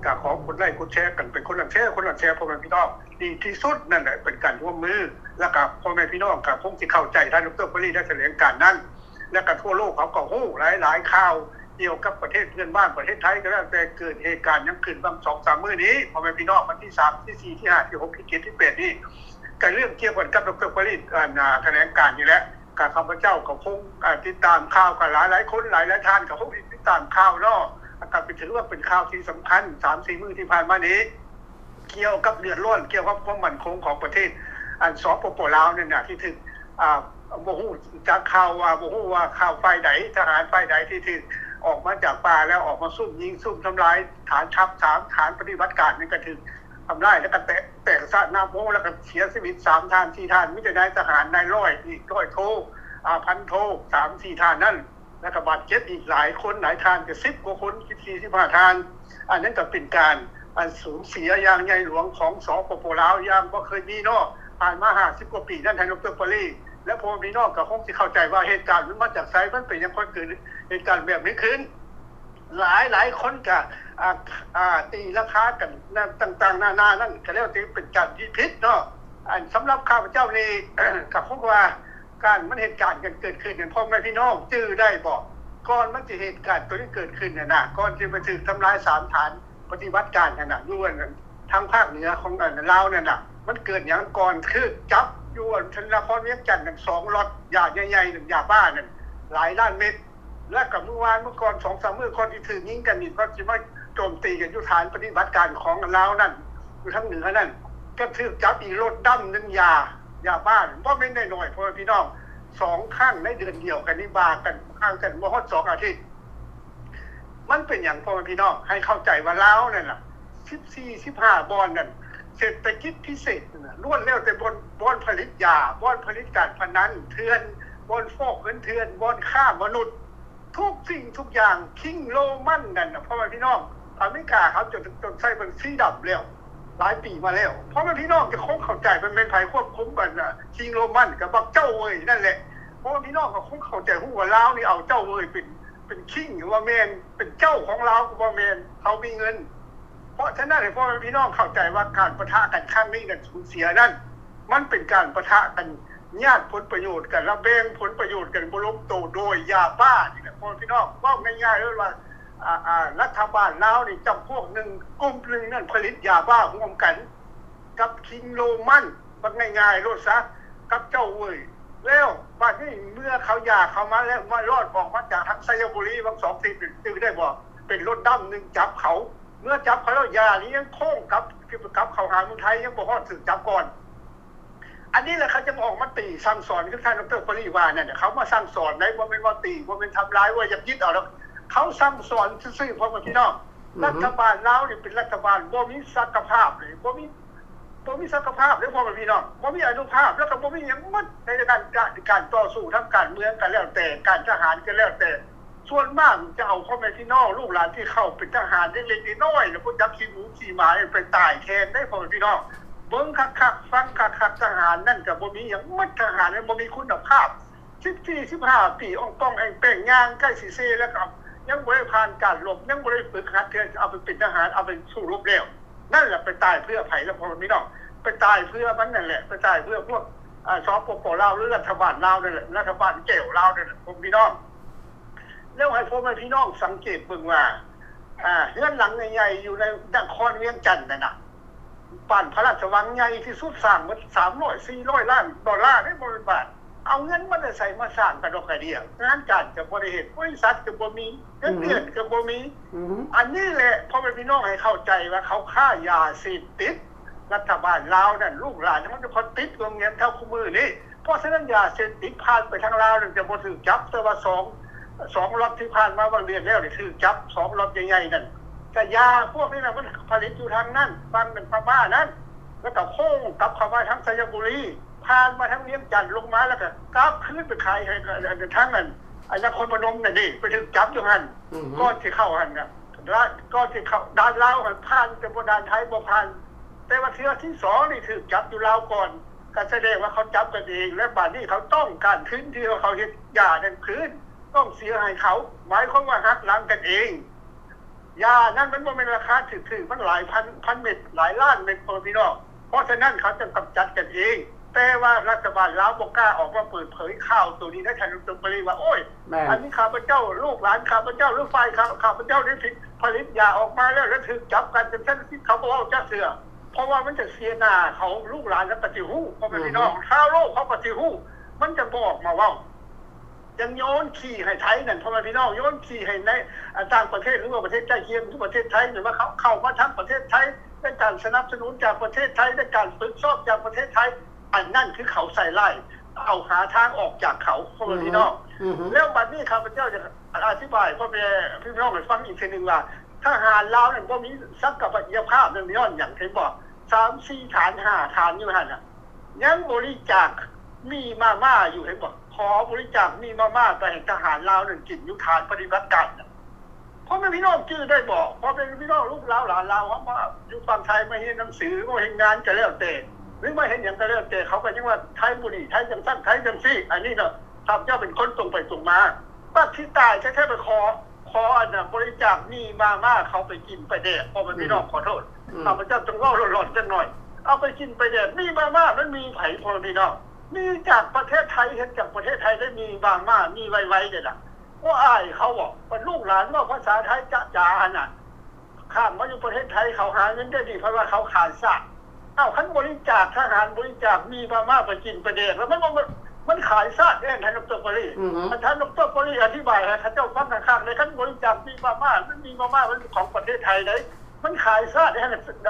ກໍຂໍກົດໄລກົດແຊກັນເປັນຄົນລະແຊ ຄົນລະແຊ ພໍ່ແມ່ພີ່ນ້ອງ. ດີທີ່ສຸດນັ້ນແຫຼະ ເປັນການຮ່ວມມື ແລ້ວກໍພໍ່ແມ່ພີ່ນ້ອງກໍຄົງຊິເຂົ້າໃຈທ່ານ ດຣ ຟາຣີ ໄດ້ຖະແຫຼງການນັ້ນ ແລ້ວກໍທົ່ວໂລກເຂົາກໍຮູ້ຫຼາຍໆຂ່າວກ່ຽວກັບປະເທດເພື່ອນບ້ານ ປະເທດໄທກໍແລ້ວແຕ່ ເກີດເຫດການຫຍັງຂຶ້ນບາງສອງສາມມື້ນີ້ ພໍ່ແມ່ພີ່ນ້ອງ. ວັນທີສາມ ທີສີ່ ທີຫ້າ ທີຫົກ ທີເຈັດ ທີແປດນີ້ ກໍເລື່ອງກ່ຽວກັນກັບ ດຣ ຟາຣີ ອັນ ອ່າ ຖະແຫຼງການນີ້ແຫຼະ. ກໍຂ້າພະເຈົ້າກໍຄົງ ອ່າ ຕິດຕາມຂ່າວ ກໍຫຼາຍໆຄົນ ຫຼາຍໆທ່ານກໍຄົງຕິດຕາມຂ່າວເນາະ. ກໍເປັນ ຖືວ່າເປັນຂ່າວທີ່ສຳຄັນ ສາມສີ່ມື້ທີ່ຜ່ານມານີ້ ກ່ຽວກັບເດືອດຮ້ອນ ກ່ຽວກັບຄວາມໝັ້ນຄົງຂອງປະເທດ ອັນ ສປປ ລາວ ນັ້ນນະ ທີ່ຖືກ ອ່າ ບໍ່ຮູ້ຈັກຂ່າວວ່າ ບໍ່ຮູ້ວ່າຂ່າວຝ່າຍໃດ ທະຫານຝ່າຍໃດທີ່ຖືກອອກມາຈາກປ່າ ແລ້ວອອກມາຊຸ່ມຍິງຊຸ່ມທຳລາຍຖານທັບ ສາມຖານປະຕິບັດການນັ້ນກໍຖືກທຳລາຍ ແລ້ວກໍແຕກ ແຕກສະໜາໂມ ແລ້ວກໍເສຍຊີວິດສາມທ່ານສີ່ທ່ານ ມີແຕ່ນາຍທະຫານນາຍຮ້ອຍ ອີກຮ້ອຍໂທ ອາ ພັນໂທ ສາມສີ່ທ່ານນັ້ນ ແລ້ວກໍບາດເຈັບອີກຫຼາຍຄົນຫຼາຍທ່ານ ກໍສິບກວ່າຄົນ ສິບສີ່ສິບຫ້າທ່ານ. ອັນນັ້ນກໍເປັນການ ອັນສູນເສຍຢ່າງໃຫຍ່ຫຼວງຂອງ ສປປ ລາວ ຢ່າງບໍ່ເຄີຍມີເນາະ ຜ່ານມາຫ້າສິບກວ່າປີນັ້ນ ທ່ານ ດຣ. ປາຣີ ແລະ ພໍ່ແມ່ພີ່ນ້ອງກໍຄົງຊິເຂົ້າໃຈວ່າເຫດການມັນມາຈາກໃສ ມັນເປັນຫຍັງຄ່ອຍເກີດເຫດການແບບນີ້ຂຶ້ນ. ຫຼາຍໆຄົນກໍ ອ່າ ອ່າ ຕີລາຄາກັນນະ ຕ່າງໆນານານັ້ນ ກໍແລ້ວແຕ່ເປັນການທີ່ຜິດເນາະ. ອັນສຳລັບຂ້າພະເຈົ້ານີ້ ກໍຄົງວ່າ ການມັນເຫດການກັນເກີດຂຶ້ນນັ້ນ ພໍ່ແມ່ພີ່ນ້ອງຈື່ໄດ້ບໍ່? ກ່ອນມັນຊິເຫດການຕົວນີ້ເກີດຂຶ້ນນັ້ນນະ ກ່ອນທີ່ມາຖືກທຳລາຍສາມຖານປະຕິບັດການນັ້ນນະ ຢູ່ອັນທາງພາກເໜືອຂອງອັນລາວນັ້ນນະ ມັນເກີດຫຍັງກ່ອນ? ຖືກຈັບຢູ່ອັນນະຄອນວຽງຈັນນັ້ນສອງລັອດ ຢາໃຫຍ່ໆນັ້ນ ຢາບ້ານັ້ນຫຼາຍລ້ານເມັດ. ແລ້ວກໍມື້ວານ ມື້ກ່ອນ ສອງສາມມື້ກ່ອນທີ່ຖືກຍິງກັນນີ້ ເພິ່ນຊິມາໂຈມຕີກັນຢູ່ຖານປະຕິບັດການຂອງລາວນັ້ນ ຢູ່ທາງເໜືອນັ້ນ ກໍຖືກຈັບອີກລົດດຳໜຶ່ງຢາ ຢາບ້າ ບໍ່ແມ່ນນ້ອຍໆ ພໍ່ແມ່ພີ່ນ້ອງ ສອງຄັ້ງໃນເດືອນດຽວກັນນີ້ ບາກັນ ຫ່າງກັນບໍ່ຮອດສອງອາທິດ. ມັນເປັນຫຍັງ ພໍ່ແມ່ພີ່ນ້ອງ ໃຫ້ເຂົ້າໃຈວ່າລາວນັ້ນນະ ສິບສີ່ ສິບຫ້າບ່ອນນັ້ນ ເສດຖະກິດພິເສດນັ້ນນະ ລ້ວນແລ້ວແຕ່ບ່ອນ ບ່ອນຜະລິດຢາ ບ່ອນຜະລິດການພະນັນເຖື່ອນ ບ່ອນຟອກເງິນເຖື່ອນ ບ່ອນຄ້າມະນຸດ ທຸກສິ່ງທຸກຢ່າງ ຄິງໂຣມັນນັ້ນນະ ພໍ່ແມ່ພີ່ນ້ອງ ອາເມລິກາເຂົາຈົນ ຈົນໃສ່ເປັນສີດຳແລ້ວ ຫຼາຍປີມາແລ້ວ. ພໍ່ແມ່ພີ່ນ້ອງຈະຄົງເຂົ້າໃຈ ມັນແມ່ນໃຜຄວບຄຸມອັນ ຄິງໂຣມັນ ກໍບັກເຈົ້າເຫວີຍນັ້ນແຫຼະ. ພໍ່ແມ່ພີ່ນ້ອງກໍຄົງເຂົ້າໃຈຮູ້ວ່າລາວນີ້ເອົາເຈົ້າເຫວີຍເປັນ ເປັນຄິງ ວ່າແມ່ນເປັນເຈົ້າຂອງລາວ ກໍບໍ່ແມ່ນ ເຂົາມີເງິນ. ເພາະສະນັ້ນ ໃຫ້ພໍ່ແມ່ພີ່ນ້ອງເຂົ້າໃຈວ່າ ການປະທະກັນຄັ້ງນີ້ນັ້ນ ສູນເສຍນັ້ນ ມັນເປັນການປະທະກັນ ຍາດຜົນປະໂຫຍດກັນ ລະແບ່ງຜົນປະໂຫຍດກັນບໍ່ລົງໂຕໂດຍຢາບ້ານີ້ແຫຼະ ພໍ່ແມ່ພີ່ນ້ອງ. ເວົ້າງ່າຍໆເລີຍວ່າ ອາ ອາ ລັດຖະບານລາວນີ້ ຈຳພວກໜຶ່ງ ກຸ່ມໜຶ່ງນັ້ນຜະລິດຢາບ້າຮ່ວມກັນກັບຄິງໂຣມັນ ເວົ້າງ່າຍໆໂລດຊະ ກັບເຈົ້າເຫວີຍ. ແລ້ວບາດນີ້ເມື່ອເຂົາຢາເຂົ້າມາແລ້ວ ມາລອດອອກມາຈາກທາງໄຊຍະບູລີ ຫວ່າງສອງທິດ ຈື່ໄດ້ບໍ່? ເປັນລົດດຳໜຶ່ງຈັບເຂົາ ເມື່ອຈັບເຂົາແລ້ວ ຢານີ້ຍັງໂຄ້ງກັບ ກັບເຂົ້າຫາເມືອງໄທ ຍັງບໍ່ຮອດ ຖືກຈັບກ່ອນ. ອັນນີ້ແຫຼະເຂົາຈຶ່ງອອກມາຕີສັ່ງສອນ ຄືທ່ານ ດຣ. ປາຣີ ວ່ານັ້ນນະ ເຂົາມາສັ່ງສອນໄດ໋ ບໍ່ແມ່ນວ່າຕີ ບໍ່ແມ່ນທຳລາຍ ວ່າຢາກຍຶດເອົາດອກ ເຂົາສັ່ງສອນຊື່ໆ ພໍ່ແມ່ພີ່ນ້ອງ. ອືຮຶ ລັດຖະບານລາວນີ້ເປັນລັດຖະບານບໍ່ມີສັກກະພາບເລີຍ ບໍ່ມີ ບໍ່ມີສັກກະພາບເລີຍ ພໍ່ແມ່ພີ່ນ້ອງ ບໍ່ມີອານຸພາບ ແລ້ວກໍບໍ່ມີຫຍັງໝົດ ໃນການ ການ ການຕໍ່ສູ້ທາງການເມືອງກໍແລ້ວແຕ່ ການທະຫານກໍແລ້ວແຕ່ ສ່ວນມາກຈະເອົາພໍ່ແມ່ພີ່ນ້ອງ ລູກຫຼານທີ່ເຂົ້າເປັນທະຫານເລັກໆນ້ອຍໆ ແລ້ວບໍ່ຈັກຂີ້ໝູຂີ້ໝາໄປຕາຍແທນເດ້ ພໍ່ແມ່ພີ່ນ້ອງ. ເບິ່ງຄັກໆ ຟັງຄັກໆ ທະຫານນັ້ນກໍບໍ່ມີຫຍັງໝົດ ທະຫານນັ້ນບໍ່ມີຄຸນນະພາບ ສິບສີ່ ສິບຫ້າປີ ອ່ອງປ່ອງແອ່ງແປ່ງ ຍ່າງໃກ້ຊິເຊ ແລ້ວກໍຍັງບໍ່ໄດ້ຜ່ານການລົບ ຍັງບໍ່ໄດ້ຝຶກຫັດເທື່ອ ເອົາໄປເປັນທະຫານ ເອົາໄປສູ້ລົບແລ້ວ ນັ້ນລະໄປຕາຍເພື່ອໃຜລະ ພໍ່ແມ່ພີ່ນ້ອງ? ໄປຕາຍເພື່ອມັນນັ້ນແຫຼະ ໄປຕາຍເພື່ອພວກ ອາ ສປປ ລາວ ຫຼື ລັດຖະບານລາວນັ້ນແຫຼະ ລັດຖະບານແກວລາວນັ້ນແຫຼະ ພໍ່ແມ່ພີ່ນ້ອງ. ແລ້ວໃຫ້ພໍ່ແມ່ພີ່ນ້ອງສັງເກດເບິ່ງວ່າ ອາ ເຮືອນຫຼັງໃຫຍ່ໆ ຢູ່ໃນນະຄອນວຽງຈັນນັ້ນນະ ປານພະລາຊະວັງໃຫຍ່ທີ່ສຸດ ສ້າງໝົດສາມຮ້ອຍສີ່ຮ້ອຍລ້ານໂດລາເດ້ ບໍ່ແມ່ນບາດ. ເອົາເງິນມາແຕ່ໃສມາສ້າງກະດອກກະເດຍ? ງານການກໍບໍ່ໄດ້ເຮັດ ບໍລິສັດກໍບໍ່ມີ ເງິນເດືອນກໍບໍ່ມີ. ອືຮຶ ອັນນີ້ແຫຼະ ພໍ່ແມ່ພີ່ນ້ອງໃຫ້ເຂົ້າໃຈວ່າເຂົາຄ້າຢາເສບຕິດ ລັດຖະບານລາວນັ້ນ ລູກຫຼານເຮົາຈະພໍຕິດໂຮງຮຽນເທົ່າຄູ່ມື້ນີ້. ເພາະສະນັ້ນ ຢາເສບຕິດຜ່ານໄປທາງລາວນັ້ນຈະບໍ່ຖືກຈັບ ແຕ່ວ່າສອງ ສອງລັອດທີ່ຜ່ານມາບາງເດືອນແລ້ວນີ້ຖືກຈັບ ສອງລັອດໃຫຍ່ໆນັ້ນ. ກະຢາພວກນີ້ນະ ມັນຜະລິດຢູ່ທາງນັ້ນ ຝັ່ງນັ້ນພະມ້ານັ້ນ ແລ້ວກະໂຄ້ງກັບເຂົ້າມາທາງໄຊຍະບູລີ ຜ່ານມາທາງວຽງຈັນ ລົງມາ ແລ້ວກະກັບຄືນໄປຂາຍໃຫ້ ທາງນັ້ນ ນະຄອນພະນົມນັ້ນເດ້ ໄປຖືກຈັບຢູ່ຫັ້ນ. ອືຮຶ ກ່ອນຊິເຂົ້າຫັ້ນນະ ກ່ອນຊິເຂົ້າດ່ານລາວຫັ້ນຜ່ານ ແຕ່ບໍ່ ດ່ານໄທບໍ່ຜ່ານ. ແຕ່ວ່າເທື່ອທີສອງນີ້ຖືກຈັບຢູ່ລາວກ່ອນ ກໍສະແດງວ່າເຂົາຈັບກັນເອງ ແລະ ບາດນີ້ເຂົາຕ້ອງການທຶນທີ່ວ່າເຂົາເຮັດຢານັ້ນຄືນ ຕ້ອງເສຍໃຫ້ເຂົາ ໝາຍຄວາມວ່າຫັກຫຼັງກັນເອງ. ຢານັ້ນມັນບໍ່ແມ່ນລາຄາຖືກໆ ມັນຫຼາຍພັນ ພັນເມັດ ຫຼາຍລ້ານເມັດ ພໍ່ແມ່ພີ່ນ້ອງ. ເພາະສະນັ້ນເຂົາຈະກຳຈັດກັນເອງ ແຕ່ວ່າລັດຖະບານລາວບໍ່ກ້າອອກມາເປີດເຜີຍຂ່າວໂຕນີ້ໄດ້ ທ່ານ ດຣ. ປາຣີ ວ່າ ໂອ້ຍ ແມ່ນ ອັນນີ້ຂ້າພະເຈົ້າ ລູກຫຼານຂ້າພະເຈົ້າ ຫຼື ຝ່າຍຂ້າ ຂ້າພະເຈົ້າໄດ້ຜະລິດຢາອອກມາແລ້ວ ແລ້ວຖືກຈັບກັນ ຈັ່ງຊັ້ນ ເຂົາບໍ່ເວົ້າຈັກເທື່ອ ເພາະວ່າມັນຈະເສຍໜ້າເຂົາ ລູກຫຼານເຂົາກໍຊິຮູ້ ພໍ່ແມ່ພີ່ນ້ອງ ຊາວໂລກເຂົາກໍຊິຮູ້ ມັນຈັ່ງບໍ່ອອກມາເວົ້າ. ຍັງໂຍນຂີ້ໃຫ້ໄທນັ້ນ ພໍ່ແມ່ພີ່ນ້ອງ ໂຍນຂີ້ໃຫ້ໃນ ອາ ຕ່າງປະເທດ ຫຼືວ່າປະເທດໃກ້ຄຽງ ຄືປະເທດໄທນີ້ ວ່າເຂົາເຂົ້າມາທາງປະເທດໄທ ໄດ້ການສະໜັບສະໜູນຈາກປະເທດໄທ ໄດ້ການຝຶກຊ້ອມຈາກປະເທດໄທ. ອັນນັ້ນຄືເຂົາໃສ່ຮ້າຍ ເອົາຫາທາງອອກຈາກເຂົາ ພໍ່ແມ່ພີ່ນ້ອງ. ອືຮຶ ແລ້ວບັດນີ້ຂ້າພະເຈົ້າຈະອະທິບາຍພໍ່ແມ່ພີ່ນ້ອງໃຫ້ຟັງອີກເທື່ອໜຶ່ງວ່າ ທະຫານລາວນັ້ນບໍ່ມີສັກກະຍະພາບນັ້ນຍ້ອນຫຍັງ ເຫັນບໍ່? ສາມສີ່ຖານ ຫ້າຖານຢູ່ຫັ້ນນະ ຍັງບໍລິຈາກໝີ່ມາມ່າຢູ່ ເຫັນບໍ່? ຂໍບໍລິຈາກໝີ່ມາມ່າໄປໃຫ້ທະຫານລາວນັ້ນກິນຢູ່ຖານປະຕິບັດການນະ. ພໍ່ແມ່ພີ່ນ້ອງຈື່ໄດ້ບໍ່? ພໍ່ແມ່ພີ່ນ້ອງລູກລາວຫຼານລາວເຮົາມາຢູ່ຝັ່ງໄທ ມາຮຽນໜັງສື ມາເຮັດງານກໍແລ້ວແຕ່ ຫຼືມາເຮັດຫຍັງກໍແລ້ວແຕ່ ເຂົາກໍຍັງວ່າໄທບໍ່ດີ ໄທຈັ່ງຊັ້ນ ໄທຈັ່ງຊີ້. ອັນນີ້ນະ ຂ້າພະເຈົ້າເປັນຄົນຕົງໄປຕົງມາ ບັດຊິຕາຍແທ້ໆ ໄປຂໍ ຂໍອັນນ່າ ບໍລິຈາກໝີ່ມາມ່າເຂົາໄປກິນໄປແດກ. ພໍ່ແມ່ພີ່ນ້ອງ ອືມ ຂໍໂທດ ອືມ ຂ້າພະເຈົ້າຕ້ອງເວົ້າຫຼອນໆຈັກໜ່ອຍ ເອົາໄປກິນໄປແດກ. ໝີ່ມາມ່າມັນໝີ່ໃຜ ພໍ່ແມ່ພີ່ນ້ອງ? ໝີ່ຈາກປະເທດໄທ ເຮັດຈາກປະເທດໄທໄດ້ ໝີ່ມາມ່າ ໝີ່ໄວໆເດ້ລະ. ບໍ່ອາຍເຂົາບໍ? ບັດລູກຫຼານເວົ້າພາສາໄທຈະຈາຫັ້ນນະ ຂ້າມມາຢູ່ປະເທດໄທ ເຂົາຫາເງິນໄດ້ດີ ເພາະວ່າເຂົາຂາຍຊາດ. ເອົ້າ ຄັນບໍລິຈາກທະຫານ ບໍລິຈາກໝີ່ມາມ່າໄປກິນໄປແດກ ແລ້ວມັນບໍ່ ມັນຂາຍຊາດເດ້ ທ່ານດອກເຕີ ປາຣີ. ອືຮຶ ທ່ານດອກເຕີ ປາຣີ ອະທິບາຍໃຫ້ເຂົາເຈົ້າຟັງຄັກໆເດ້ ຄັນບໍລິຈາກໝີ່ມາມ່າ ມັນໝີ່ມາມ່າມັນຂອງປະເທດໄທເດ້ ມັນຂາຍຊາດເດ້.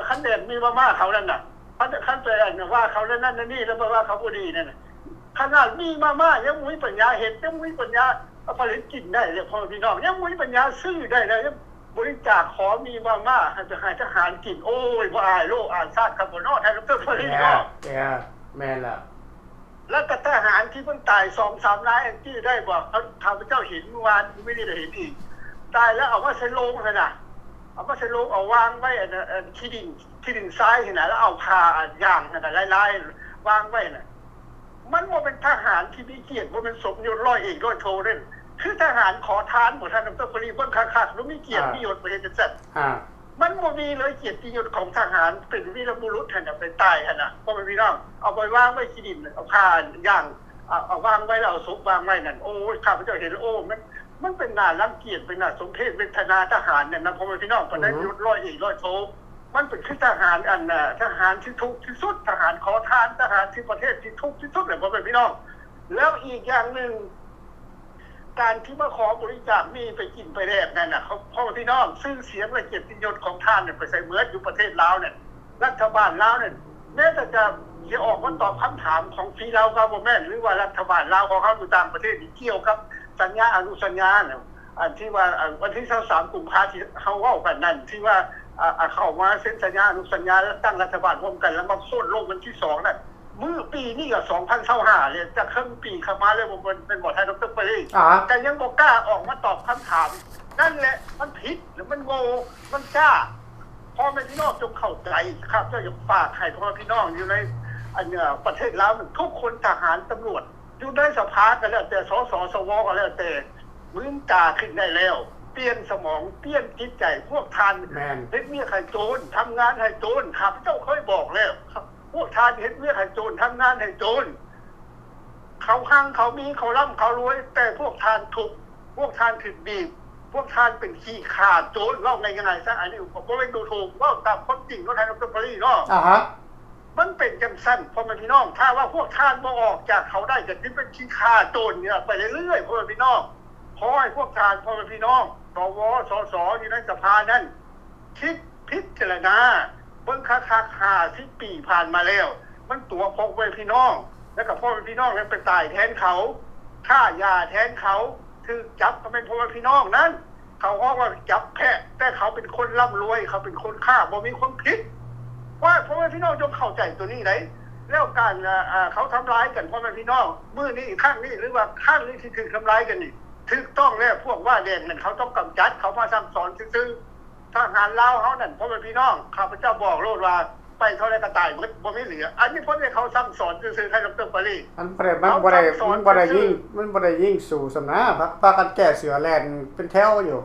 ຄັນແດກໝີ່ມາມ່າເຂົານັ້ນນະ ຄັນ ຄັນໄປອັນວ່າເຂົານັ້ນນັ້ນນີ້ ແລ້ວໄປວ່າເຂົາບໍ່ດີນັ້ນນະ ຂະໜາດໝີ່ມາມ່າຍັງບໍ່ມີປັນຍາເຮັດ ຍັງບໍ່ມີປັນຍາຜະລິດກິນໄດ້ເລີຍ ພໍ່ແມ່ພີ່ນ້ອງ ຍັງບໍ່ມີປັນຍາຊື້ໄດ້ເລີຍ ຍັງບໍລິຈາກຂໍໝີ່ມາມ່າໃຫ້ໄປໃຫ້ທະຫານກິນ. ໂອ້ຍ ບໍ່ອາຍໂລກອາຍຊາດຄັກບໍ່ເນາະ ທ່ານດອກເຕີ ປາຣີ ເນາະ. ແມ່ນແລ້ວ ແລ້ວກໍທະຫານທີ່ເພິ່ນຕາຍສອງສາມນາຍ ຈື່ໄດ້ບໍ່? ຂ້າພະເຈົ້າເຫັນມື້ວານ ມື້ນີ້ກໍເຫັນອີກ ຕາຍແລ້ວເອົາມາໃສ່ໂລງຫັ້ນນະ ເອົາມາໃສ່ໂລງ ເອົາວາງໄວ້ອັນ ອັນ ອັນ ຂີ້ດິນ ຂີ້ດິນຊາຍຫັ້ນນະ ແລ້ວເອົາຜ້າອັນຢາງຫັ້ນນະ ລາຍໆ ວາງໄວ້ຫັ້ນນະ. ມັນບໍ່ແມ່ນທະຫານທີ່ມີກຽດ ບໍ່ແມ່ນສົມຍົດຮ້ອຍເອກ ຮ້ອຍໂທເດ້ ຄືທະຫານຂໍທານບໍ ທ່ານດອກເຕີ ປາຣີ ເບິ່ງຄັກໆ ບໍ່ມີກຽດ ອ່າ ມີຍົດ ບໍ່ເຮັດຈັ່ງຊັ້ນ. ອ່າ ມັນບໍ່ມີເລີຍກຽດຕິຍົດຂອງທະຫານ ເປັນວີລະບຸລຸດຫັ້ນນະ ໄປຕາຍຫັ້ນນະ ພໍ່ແມ່ພີ່ນ້ອງ ເອົາໄປວາງໄວ້ຂີ້ດິນ ເອົາຜ້າຢ່າງ ເອົາ ເອົາວາງໄວ້ ແລ້ວເອົາສົບວາງໄວ້ນັ້ນ. ໂອ້ຍ ຂ້າພະເຈົ້າເຫັນ ໂອ້ ມັນ ມັນເປັນໜ້າລັງກຽດ ເປັນໜ້າສົມເພດເວທະນາທະຫານນັ້ນນະ ພໍ່ແມ່ພີ່ນ້ອງ ປານໃດ ອືຮຶ ຍົດຮ້ອຍເອກ ຮ້ອຍໂທ ມັນເປັນຄືທະຫານ ອັນ ທະຫານທີ່ທຸກທີ່ສຸດ ທະຫານຂໍທານ ທະຫານທີ່ປະເທດທີ່ທຸກທີ່ສຸດແຫຼະ ພໍ່ແມ່ພີ່ນ້ອງ. ແລ້ວອີກຢ່າງໜຶ່ງ ການທີ່ມາຂໍບໍລິຈາກໝີ່ໄປກິນໄປແດກນັ້ນນະ ພໍ່ແມ່ພີ່ນ້ອງ ຊື່ສຽງ ແລະ ກຽດຕິຍົດຂອງທ່ານນັ້ນໄປໃສເໝິດ? ຢູ່ປະເທດລາວນັ້ນ ລັດຖະບານລາວນັ້ນ ແມ້ແຕ່ຈະ ຈະອອກມາຕອບຄຳຖາມຂອງ Free Lao Government ຫຼືວ່າລັດຖະບານລາວຂອງເຮົາຢູ່ຕ່າງປະເທດ ທີ່ກ່ຽວກັບສັນຍາອະນຸສັນຍານະ ອັນທີ່ວ່າ ອັນ ວັນທີຊາວສາມ ກຸມພາ ທີ່ເຮົາເວົ້າກັນນັ້ນ ທີ່ວ່າ ອາ ອາ ເຂົ້າມາເຊັນສັນຍາອະນຸສັນຍາ ແລ້ວຕັ້ງລັດຖະບານຮ່ວມກັນ ແລ້ວມາໂຄ່ນລົງວັນທີສອງນັ້ນ ມື້ປີນີ້ກໍສອງພັນຊາວຫ້າແລ້ວ ຈະເຄິ່ງປີເຂົ້າມາແລ້ວ ແມ່ນບໍ່ ທ່ານດອກເຕີ ປາຣີ? ອ່າ ກໍຍັງບໍ່ກ້າອອກມາຕອບຄຳຖາມ. ນັ້ນແຫຼະ ມັນຜິດ ແລະ ມັນໂງ່ ມັນຊ້າ. ພໍ່ແມ່ພີ່ນ້ອງຈົ່ງເຂົ້າໃຈ. ຂ້າພະເຈົ້າຢາກຝາກໃຫ້ພໍ່ແມ່ພີ່ນ້ອງຢູ່ໃນ ອັນ ເອີ ປະເທດລາວ ທຸກຄົນ ທະຫານ ຕຳຫຼວດ ຢູ່ໃນສະພາກໍແລ້ວແຕ່ ສສ ສວ ກໍແລ້ວແຕ່ ລືມຕາຂຶ້ນໄດ້ແລ້ວ ປ່ຽນສະໝອງ ປ່ຽນຈິດໃຈ. ພວກທ່ານ ແມ່ນ ເຮັດວຽກໃຫ້ໂຈນ ທຳງານໃຫ້ໂຈນ. ຂ້າພະເຈົ້າເຄີຍບອກແລ້ວ ພວກທ່ານເຮັດວຽກໃຫ້ໂຈນ ທຳງານໃຫ້ໂຈນ. ເຂົາຮັ່ງເຂົາມີ ເຂົາລ່ຳເຂົາລວຍ ແຕ່ພວກທ່ານທຸກ ພວກທ່ານຖືກບີບ ພວກທ່ານເປັນຂີ້ຂ້າໂຈນ. ເວົ້າງ່າຍໆຊະ ອັນນີ້ບໍ່ແມ່ນດູຖູກ ເວົ້າຕາມຄວາມຈິງເນາະ ທ່ານດອກເຕີ ປາຣີ ເນາະ. ອາຮະ ມັນເປັນຈັ່ງຊັ້ນ ພໍ່ແມ່ພີ່ນ້ອງ. ຖ້າວ່າພວກທ່ານບໍ່ອອກຈາກເຂົາໄດ້ ກໍຊິເປັນຂີ້ຂ້າໂຈນນີ້ໄປເລື້ອຍໆ ພໍ່ແມ່ພີ່ນ້ອງ. ຂໍໃຫ້ພວກທ່ານ ພໍ່ແມ່ພີ່ນ້ອງ ສວ ສສ ຢູ່ໃນສະພານັ້ນ ຄິດພິຈາລະນາເບິ່ງຄັກໆ ຫ້າສິບປີຜ່ານມາແລ້ວ ມັນຕົວະພວກພໍ່ແມ່ພີ່ນ້ອງ ແລ້ວກໍພໍ່ແມ່ພີ່ນ້ອງນັ້ນໄປຕາຍແທນເຂົາ ຄ້າຢາແທນເຂົາ ຖືກຈັບກໍແມ່ນພໍ່ແມ່ພີ່ນ້ອງນັ້ນ. ເຂົາຮ້ອງວ່າຈັບແພະ ແຕ່ເຂົາເປັນຄົນລ່ຳລວຍ ເຂົາເປັນຄົນຄ້າ ບໍ່ມີຄວາມຜິດ. ວ່າພໍ່ແມ່ພີ່ນ້ອງຈົ່ງເຂົ້າໃຈຕົວນີ້ໄດ໋. ແລ້ວການ ເອີ ເຂົາທຳລາຍກັນ ພໍ່ແມ່ພີ່ນ້ອງ ມື້ນີ້ຄັ້ງນີ້ ຫຼືວ່າຄັ້ງນີ້ທີ່ຖືກທຳລາຍກັນນີ້ ຖືກຕ້ອງແລ້ວ. ພວກວ່າແດງນັ້ນ ເຂົາຕ້ອງກຳຈັດ ເຂົາມາສັ່ງສອນຊື່ໆ. ທະຫານລາວເຮົານັ້ນ ພໍ່ແມ່ພີ່ນ້ອງ ຂ້າພະເຈົ້າບອກໂລດວ່າ ໄປເທົ່າໃດກໍຕາຍໝົດ ບໍ່ມີເຫຼືອ. ອັນນີ້ເພິ່ນໃຫ້ເຂົາສັ່ງສອນຊື່ໆ ໃຫ້ດອກເຕີ ປາຣີ. ມັນບໍ່ໄດ້ ມັນບໍ່ໄດ້ ມັນບໍ່ໄດ້ຍິງ ມັນບໍ່ໄດ້ຍິງສູ້ສ່ຳນາ ພາ ພາກັນແກ້ເສື້ອແລ່ນເປັນແຖວຢູ່.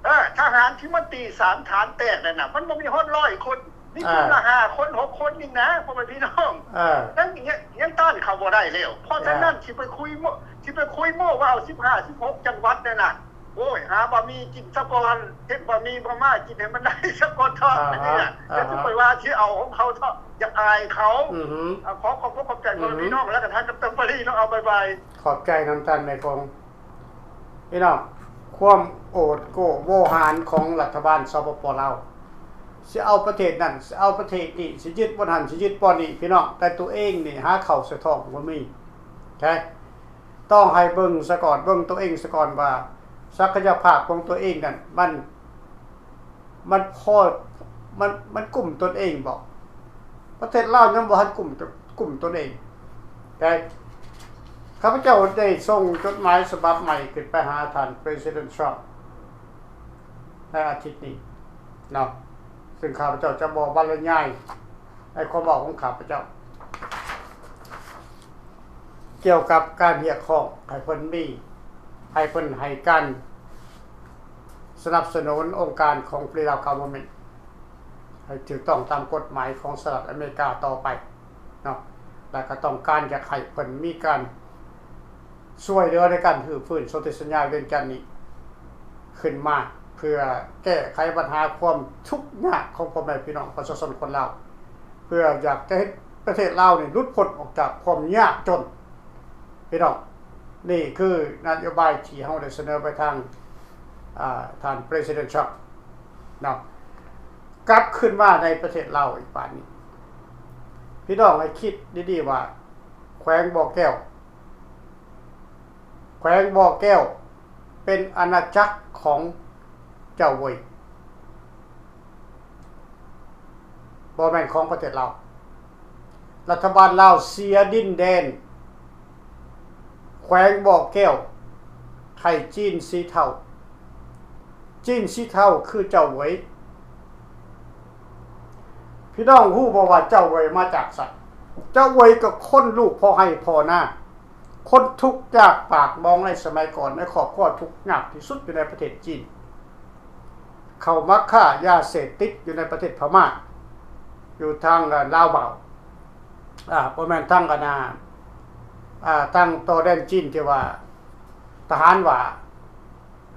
ເອີ ທະຫານທີ່ມາຕີສາມຖານແຕກນັ້ນນະ ມັນບໍ່ມີຮອດຮ້ອຍຄົນ ມີ ອ່າ ຄົນລະຫ້າຄົນ ຫົກຄົນນີ້ນະ ພໍ່ແມ່ພີ່ນ້ອງ. ເອີ ຍັງ ຍັງ ຍັງຕ້ານເຂົາບໍ່ໄດ້ແລ້ວ. ເພາະ ອ່າ ສະນັ້ນ ຊິໄປຄຸຍໂມ້ ຊິໄປຄຸຍໂມ້ວ່າເອົາສິບຫ້າ ສິບຫົກຈັງຫວັດນັ້ນນະ ໂອ້ຍ ຫາບະໝີ່ກິນສາກ່ອນ ເຮັດບະໝີ່ມາມ່າກິນໃຫ້ມັນໄດ້ສາກ່ອນເທາະ. ອ່າຮະ ອັນນີ້ນະ ອ່າຮະ ແລ້ວຊິໄປວ່າຊິເອົາຂອງເຂົາເທາະ ຢ່າອາຍເຂົາ. ອືຮຶ ອ່າ ຂໍຂອບອົກຂອບໃຈພໍ່ແມ່ ອືຮຶ ພີ່ນ້ອງ ແລະກໍທ່ານດອກເຕີ ປາຣີ ເນາະ. ເອົາ ບາຍບາຍ. ຂອບໃຈນຳທ່ານນາຍພົງ. ພີ່ນ້ອງ ຄວາມໂອດໂກໂວຫານຂອງລັດຖະບານ ສປປ ລາວ ຊິເອົາປະເທດນັ້ນ ຊິເອົາປະເທດນີ້ ຊິຍຶດບ່ອນຫັ້ນ ຊິຍຶດບ່ອນນີ້ ພີ່ນ້ອງ ແຕ່ຕົວເອງນີ້ຫາເຂົ້າໃສ່ທ້ອງບໍ່ມີ. ແທ້ ຕ້ອງໃຫ້ເບິ່ງສາກ່ອນ ເບິ່ງຕົວເອງສາກ່ອນວ່າ ສັກກະຍະພາບຂອງຕົວເອງນັ້ນ ມັນ ມັນພໍ ມັນ ມັນກຸ້ມຕົນເອງບໍ່? ປະເທດລາວຍັງບໍ່ທັນກຸ້ມ ກຸ້ມຕົນເອງ. ແຕ່ຂ້າພະເຈົ້າໄດ້ສົ່ງຈົດໝາຍສະບັບໃໝ່ຂຶ້ນໄປຫາທ່ານ President Trump ໃນອາທິດນີ້ເນາະ ຊຶ່ງຂ້າພະເຈົ້າຈະບໍ່ບັນລະຍາຍໃນຄວາມເວົ້າຂອງຂ້າພະເຈົ້າ ກ່ຽວກັບການຮຽກຮ້ອງໃຫ້ເພິ່ນມີ ໃຫ້ເພິ່ນໃຫ້ການສະໜັບສະໜູນອົງການຂອງ Free Lao Government ໃຫ້ຖືກຕ້ອງຕາມກົດໝາຍຂອງສະຫະລັດອາເມລິກາຕໍ່ໄປເນາະ ແລະ ກໍຕ້ອງການຢາກໃຫ້ເພິ່ນມີການຊ່ວຍເຫຼືອໃນການຮື້ຟື້ນສົນທິສັນຍາວຽງຈັນນີ້ຂຶ້ນມາ ເພື່ອແກ້ໄຂບັນຫາຄວາມທຸກຍາກຂອງພໍ່ແມ່ພີ່ນ້ອງປະຊາຊົນຄົນລາວ ເພື່ອຢາກຈະເຮັດປະເທດລາວນີ້ຫຼຸດພົ້ນອອກຈາກຄວາມຍາກຈົນ ພີ່ນ້ອງ. ນີ້ຄືນະໂຍບາຍທີ່ເຮົາໄດ້ສະເໜີໄປທາງ ອາ ທ່ານ President Trump ເນາະ. ກັບຄືນມາໃນປະເທດລາວອີກບາດນີ້ ພີ່ນ້ອງໃຫ້ຄິດດີໆວ່າ ແຂວງບໍ່ແກ້ວ ແຂວງບໍ່ແກ້ວເປັນອານາຈັກຂອງເຈົ້າເຫວີຍ ບໍ່ແມ່ນຂອງປະເທດລາວ. ລັດຖະບານລາວເສຍດິນແດນແຂວງບໍ່ແກ້ວໃຫ້ຈີນສີເທົາ. ຈີນສີເທົາຄືເຈົ້າເຫວີຍ. ພີ່ນ້ອງຮູ້ບໍ່ວ່າເຈົ້າເຫວີຍມາຈາກໃສ? ເຈົ້າເຫວີຍກໍຄົນລູກພໍ່ໄຮ່ພໍ່ນາ. ຄົນທຸກຍາກປາກໝອງໃນສະໄໝກ່ອນ ໃນຄອບຄົວທຸກຍາກທີ່ສຸດຢູ່ໃນປະເທດຈີນ ເຂົ້າມາຄ້າຢາເສບຕິດຢູ່ໃນປະເທດພະມ້າ ຢູ່ທາງ ອາ ລາວເບົາ ອາ ບໍ່ແມ່ນທາງ ອັນນາ ອາ ທາງຕໍ່ແດນຈີນທີ່ວ່າທະຫານຫວ້າ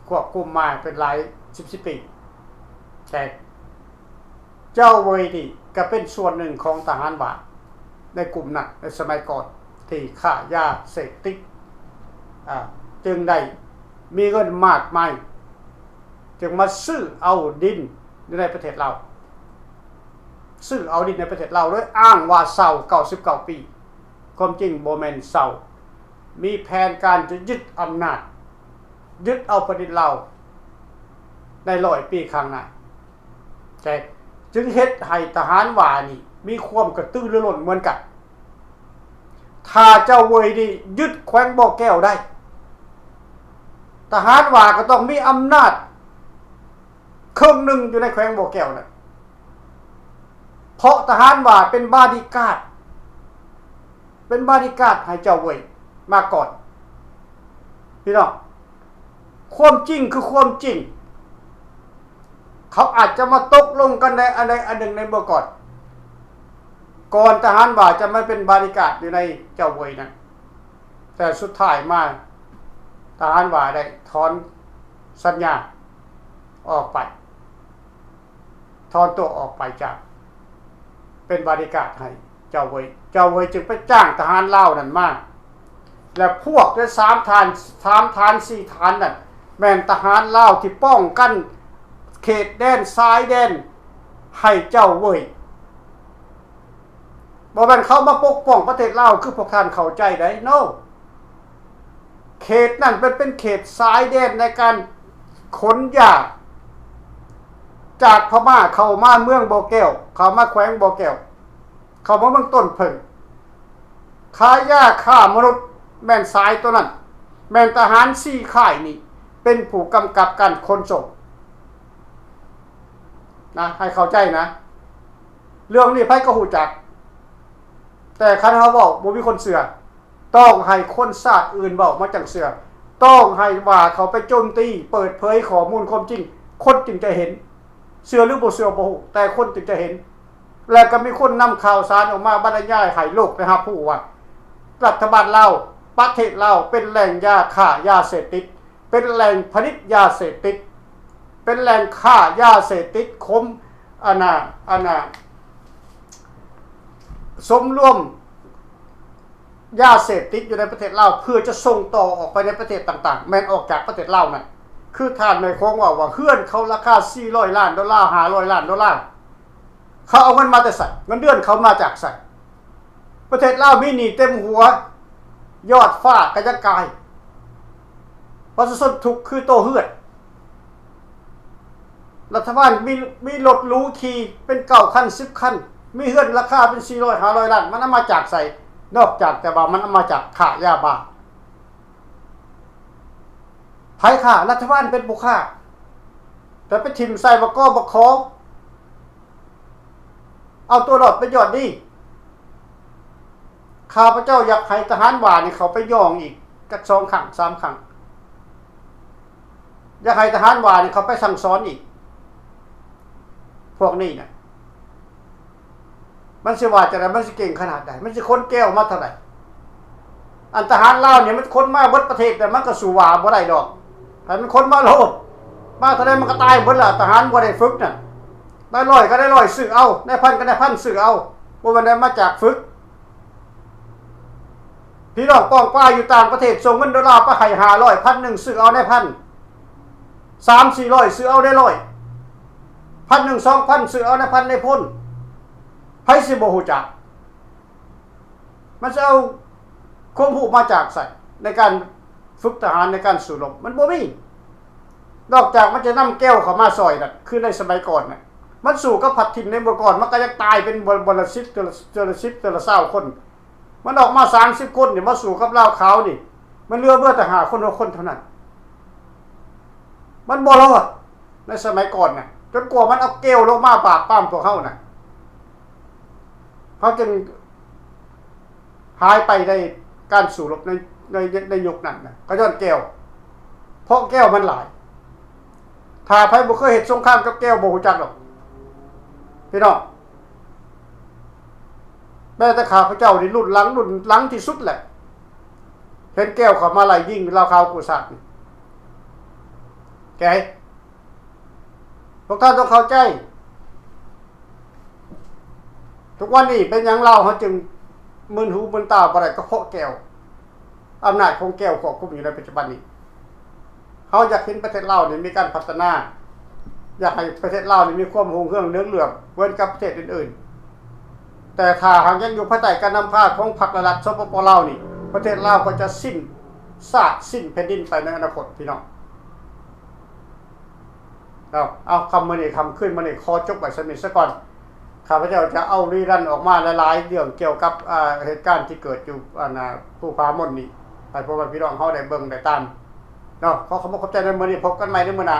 ຄວບຄຸມມາເປັນຫຼາຍສິບ ສິບປີ ແຕ່ ເຈົ້າເຫວີຍນີ້ກໍເປັນສ່ວນໜຶ່ງຂອງທະຫານຫວ້າໃນກຸ່ມນັ້ນ ໃນສະໄໝກ່ອນທີ່ຄ້າຢາເສບຕິດ ອາ ຈຶ່ງໄດ້ມີເງິນມາກມາຍ ຈຶ່ງມາຊື້ເອົາດິນຢູ່ໃນປະເທດລາວ ຊື້ເອົາດິນໃນປະເທດລາວ ໂດຍອ້າງວ່າເຊົ່າເກົ້າສິບເກົ້າປີ. ຄວາມຈິງບໍ່ແມ່ນເຊົ່າ, ມີແຜນການຈະຍຶດອຳນາດ, ຍຶດເອົາແຜ່ນດິນລາວໃນຮ້ອຍປີຂ້າງໜ້າ. ແຈກຈຶ່ງເຮັດໃຫ້ທະຫານຫວ້ານີ້ມີຄວາມກະຕືລືລົ້ນເໝືອນກັນ. ຖ້າເຈົ້າເຫວີຍນີ້ຍຶດແຂວງບໍ່ແກ້ວໄດ້, ທະຫານຫວ້າກໍຕ້ອງມີອຳນາດເຄິ່ງໜຶ່ງຢູ່ໃນແຂວງບໍ່ແກ້ວນັ້ນ, ເພາະທະຫານຫວ້າເປັນບອດີ້ກາດ, ເປັນບອດີ້ກາດໃຫ້ເຈົ້າເຫວີຍມາກ່ອນ. ພີ່ນ້ອງ, ຄວາມຈິງຄືຄວາມຈິງ. ເຂົາອາດຈະມາຕົກລົງກັນໃນອັນໃດອັນໜຶ່ງໃນເມື່ອກ່ອນ, ກ່ອນທະຫານຫວ້າຈະມາເປັນບອດີ້ກາດຢູ່ໃນເຈົ້າເຫວີຍນັ້ນ, ແຕ່ສຸດທ້າຍມາ ທະຫານຫວ້າໄດ້ຖອນສັນຍາອອກໄປ. ຖອນຕົວອອກໄປຈາກ ເປັນບອດີ້ກາດໃຫ້ເຈົ້າເຫວີຍ, ເຈົ້າເຫວີຍຈຶ່ງໄປຈ້າງທະຫານລາວນັ້ນມາ, ແລະ ພວກໄດ້ສາມທ່ານ ສາມທ່ານ ສີ່ທ່ານນັ້ນ ແມ່ນທະຫານລາວທີ່ປ້ອງກັນເຂດແດນຊາຍແດນໃຫ້ເຈົ້າເຫວີຍ. ບໍ່ແມ່ນເຂົາມາປົກປ້ອງປະເທດລາວຄືພວກທ່ານເຂົ້າໃຈໄດ໋ ໂນ. ເຂດນັ້ນເປັນ ເປັນເຂດຊາຍແດນໃນການຂົນຢາຈາກພະມ້າເຂົ້າມາເມືອງບໍ່ແກ້ວ, ເຂົ້າມາແຂວງບໍ່ແກ້ວ, ເຂົ້າມາເມືອງຕົ້ນເຜິ້ງ. ຄ້າຢາຄ້າມະນຸດແມ່ນສາຍໂຕນັ້ນ, ແມ່ນທະຫານສີ່ຄ້າຍນີ້ເປັນຜູ້ກຳກັບການຂົນສົ່ງນະ, ໃຫ້ເຂົ້າໃຈນະ. ເລື່ອງນີ້ໃຜກໍຮູ້ຈັກ, ແຕ່ຄັນເຮົາເວົ້າບໍ່ມີຄົນເຊື່ອ. ຕ້ອງໃຫ້ຄົນຊາດອື່ນເວົ້າມາຈັ່ງເຊື່ອ, ຕ້ອງໃຫ້ວ່າເຂົາໄປໂຈມຕີ ເປີດເຜີຍຂໍ້ມູນຄວາມຈິງ, ຄົນຈຶ່ງຈະເຫັນ. ເຊື່ອຫຼືບໍ່ເຊື່ອບໍ່ຮູ້, ແຕ່ຄົນຈຶ່ງຈະເຫັນ. ແລະ ກໍມີຄົນນຳຂ່າວສານອອກມາບັນລະຍາຍໃຫ້ໂລກໄດ້ຮັບຮູ້ວ່າ ລັດຖະບານລາວ, ປະເທດລາວເປັນແຫຼ່ງຢາຄ້າຢາເສບຕິດ, ເປັນແຫຼ່ງຜະລິດຢາເສບຕິດ, ເປັນແຫຼ່ງຄ້າຢາເສບຕິດ, ຄົມ ອັນນ່າ ອັນນ່າ ສົມລວມ ຢາເສບຕິດຢູ່ໃນປະເທດລາວ ເພື່ອຈະສົ່ງຕໍ່ອອກໄປໃນປະເທດຕ່າງໆ ແມ່ນອອກຈາກປະເທດລາວນັ້ນ. ຄືທ່ານໄມ້ຄອງເວົ້າວ່າ ເຮືອນເຂົາລາຄາສີ່ຮ້ອຍລ້ານໂດລາ, ຫ້າຮ້ອຍລ້ານໂດລາ, ເຂົາເອົາເງິນມາແຕ່ໃສ? ເງິນເດືອນເຂົາມາຈາກໃສ? ປະເທດລາວມີໜີ້ເຕັມຫົວ, ຍອດຟ້າກະຍັງກາຍ. ປະຊາຊົນທຸກຄືໂຕເຮືອນ. ລັດຖະບານມີ ມີລົດຫຼູຂີ່ເປັນເກົ້າຄັນ ສິບຄັນ, ມີເຮືອນລາຄາເປັນສີ່ຮ້ອຍ ຫ້າຮ້ອຍລ້ານ, ມັນເອົາມາຈາກໃສ? ນອກຈາກແຕ່ວ່າມັນເອົາມາຈາກຄ້າຢາບ້າ. ໃຜຄ້າ? ລັດຖະບານເປັນຜູ້ຄ້າ. ແຕ່ໄປຖິ້ມໃສ່ບັກກອ ບັກຂໍ ເອົາຕົວລອດເປັນຍອດດີ. ຂ້າພະເຈົ້າຢາກໃຫ້ທະຫານຫວ້ານີ້ເຂົ້າໄປຍ້ອງອີກຈັກສອງຄັ້ງ ສາມຄັ້ງ. ຢາກໃຫ້ທະຫານຫວ້ານີ້ເຂົ້າໄປສັ່ງສອນອີກ. ພວກນີ້ນະ ມັນຊິວ່າຈັ່ງໃດ? ມັນຊິເກັ່ງຂະໜາດໃດ? ມັນຊິຂົນແກ້ວມາເທົ່າໃດ? ອັນທະຫານລາວນີ້ມັນຂົນມາເບິດປະເທດ ແຕ່ມັນກໍສູ້ຫວ້າບໍ່ໄດ້ດອກ. ໃຫ້ມັນຂົນມາໂລດ. ມາເທົ່າໃດມັນກໍຕາຍເບິດລະ. ທະຫານບໍ່ໄດ້ຝຶກນັ້ນ. ນາຍຮ້ອຍກໍນາຍຮ້ອຍຊື້ເອົາ, ນາຍພັນກໍນາຍພັນຊື້ເອົາ, ບໍ່ແມ່ນໄດ້ມາຈາກຝຶກ. ພີ່ນ້ອງປ້ອງປາຢູ່ຕ່າງປະເທດ ສົ່ງເງິນໂດລາໄປໃຫ້ຫ້າຮ້ອຍ ພັນໜຶ່ງ ຊື້ເອົານາຍພັນ, ສາມສີ່ຮ້ອຍ ຊື້ເອົານາຍຮ້ອຍ, ພັນໜຶ່ງ ສອງພັນ ຊື້ເອົານາຍພັນນາຍພົນ. ໃຜຊິບໍ່ຮູ້ຈັກ? ມັນຈະເອົາຄວາມຮູ້ມາຈາກໃສໃນການຝຶກທະຫານ ໃນການສູ້ລົບ? ມັນບໍ່ມີ. ນອກຈາກມັນຈະນຳແກ້ວເຂົ້າມາຊ່ອຍນະ ຄືໃນສະໄໝກ່ອນນະ. ມັນສູ້ກັບພັດຖິ່ນໃນເມື່ອກ່ອນ ມັນກໍຍັງຕາຍເປັນ ບໍ່ ບໍ່ລະສິບ ເທື່ອລະ ເທື່ອລະສິບ ເທື່ອລະຊາວຄົນ. ມັນອອກມາສາມສິບຄົນນີ້ ມາສູ້ກັບລາວຂາວນີ້ ມັນເຫຼືອເບີແຕ່ຫ້າຄົນ ຫົກຄົນເທົ່ານັ້ນ. ມັນບໍ່ລອດໃນສະໄໝກ່ອນນະ ຈົນກວ່າມັນເອົາແກ້ວລົງມາປາບປາມພວກເຮົານະ. ເຮົາຈຶ່ງຫາຍໄປໃນການສູ້ລົບໃນ ໃນ ໃນຍຸກນັ້ນນະ ກໍຍ້ອນແກ້ວ. ເພາະແກ້ວມັນຫຼາຍ. ຖ້າໃຜບໍ່ເຄີຍເຮັດສົງຄາມກັບແກ້ວ ບໍ່ຮູ້ຈັກດອກ ພີ່ນ້ອງ. ແມ້ແຕ່ຂ້າພະເຈົ້ານີ້ລຸ້ນຫຼັງ ລຸ້ນຫຼັງທີ່ສຸດແຫຼະ ເຫັນແກ້ວເຂົ້າມາໄລ່ຍິງລາວຂາວກູ້ຊາດນີ້. ແກ້ວ ພວກທ່ານຕ້ອງເຂົ້າໃຈ. ທຸກວັນນີ້ເປັນຫຍັງລາວເຮົາຈຶ່ງມຶນຫູມຶນຕາບໍ່ໄດ້? ກໍເພາະແກ້ວ. ອຳນາດຂອງແກ້ວຄວບຄຸມຢູ່ໃນປັດຈຸບັນນີ້. ເຮົາຢາກເຫັນປະເທດລາວນີ້ມີການພັດທະນາ, ຢາກໃຫ້ປະເທດລາວນີ້ມີຄວາມຮຸ່ງເຮືອງເຫຼືອງເຫຼື້ອມເໝືອນກັບປະເທດອື່ນໆ. ແຕ່ຖ້າຫາກຍັງຢູ່ພາຍໃຕ້ການນຳພາຂອງພັກ ແລະ ລັດ ສປປ ລາວນີ້, ປະເທດລາວກໍຈະສິ້ນຊາດສິ້ນແຜ່ນດິນໄປໃນອະນາຄົດ, ພີ່ນ້ອງ. ເອົາ ເອົາ ຄ່ຳມື້ນີ້ ຄ່ຳຄືນມື້ນີ້ ຂໍຈົບໄວ້ສ່ຳນີ້ສາກ່ອນ. ຂ້າພະເຈົ້າຈະເອົາຣີລັນອອກມາຫຼາຍໆເລື່ອງກ່ຽວກັບ ອ່າ ເຫດການທີ່ເກີດຢູ່ ອັນ ອ່າ ພູຜາມົນນີ້ ໃຫ້ພໍ່ແມ່ພີ່ນ້ອງເຮົາໄດ້ເບິ່ງໄດ້ຕາມເນາະ. ຂໍຂອບອົກຂອບໃຈໃນມື້ນີ້. ພົບກັນໃໝ່ໃນມື້ໜ້າ.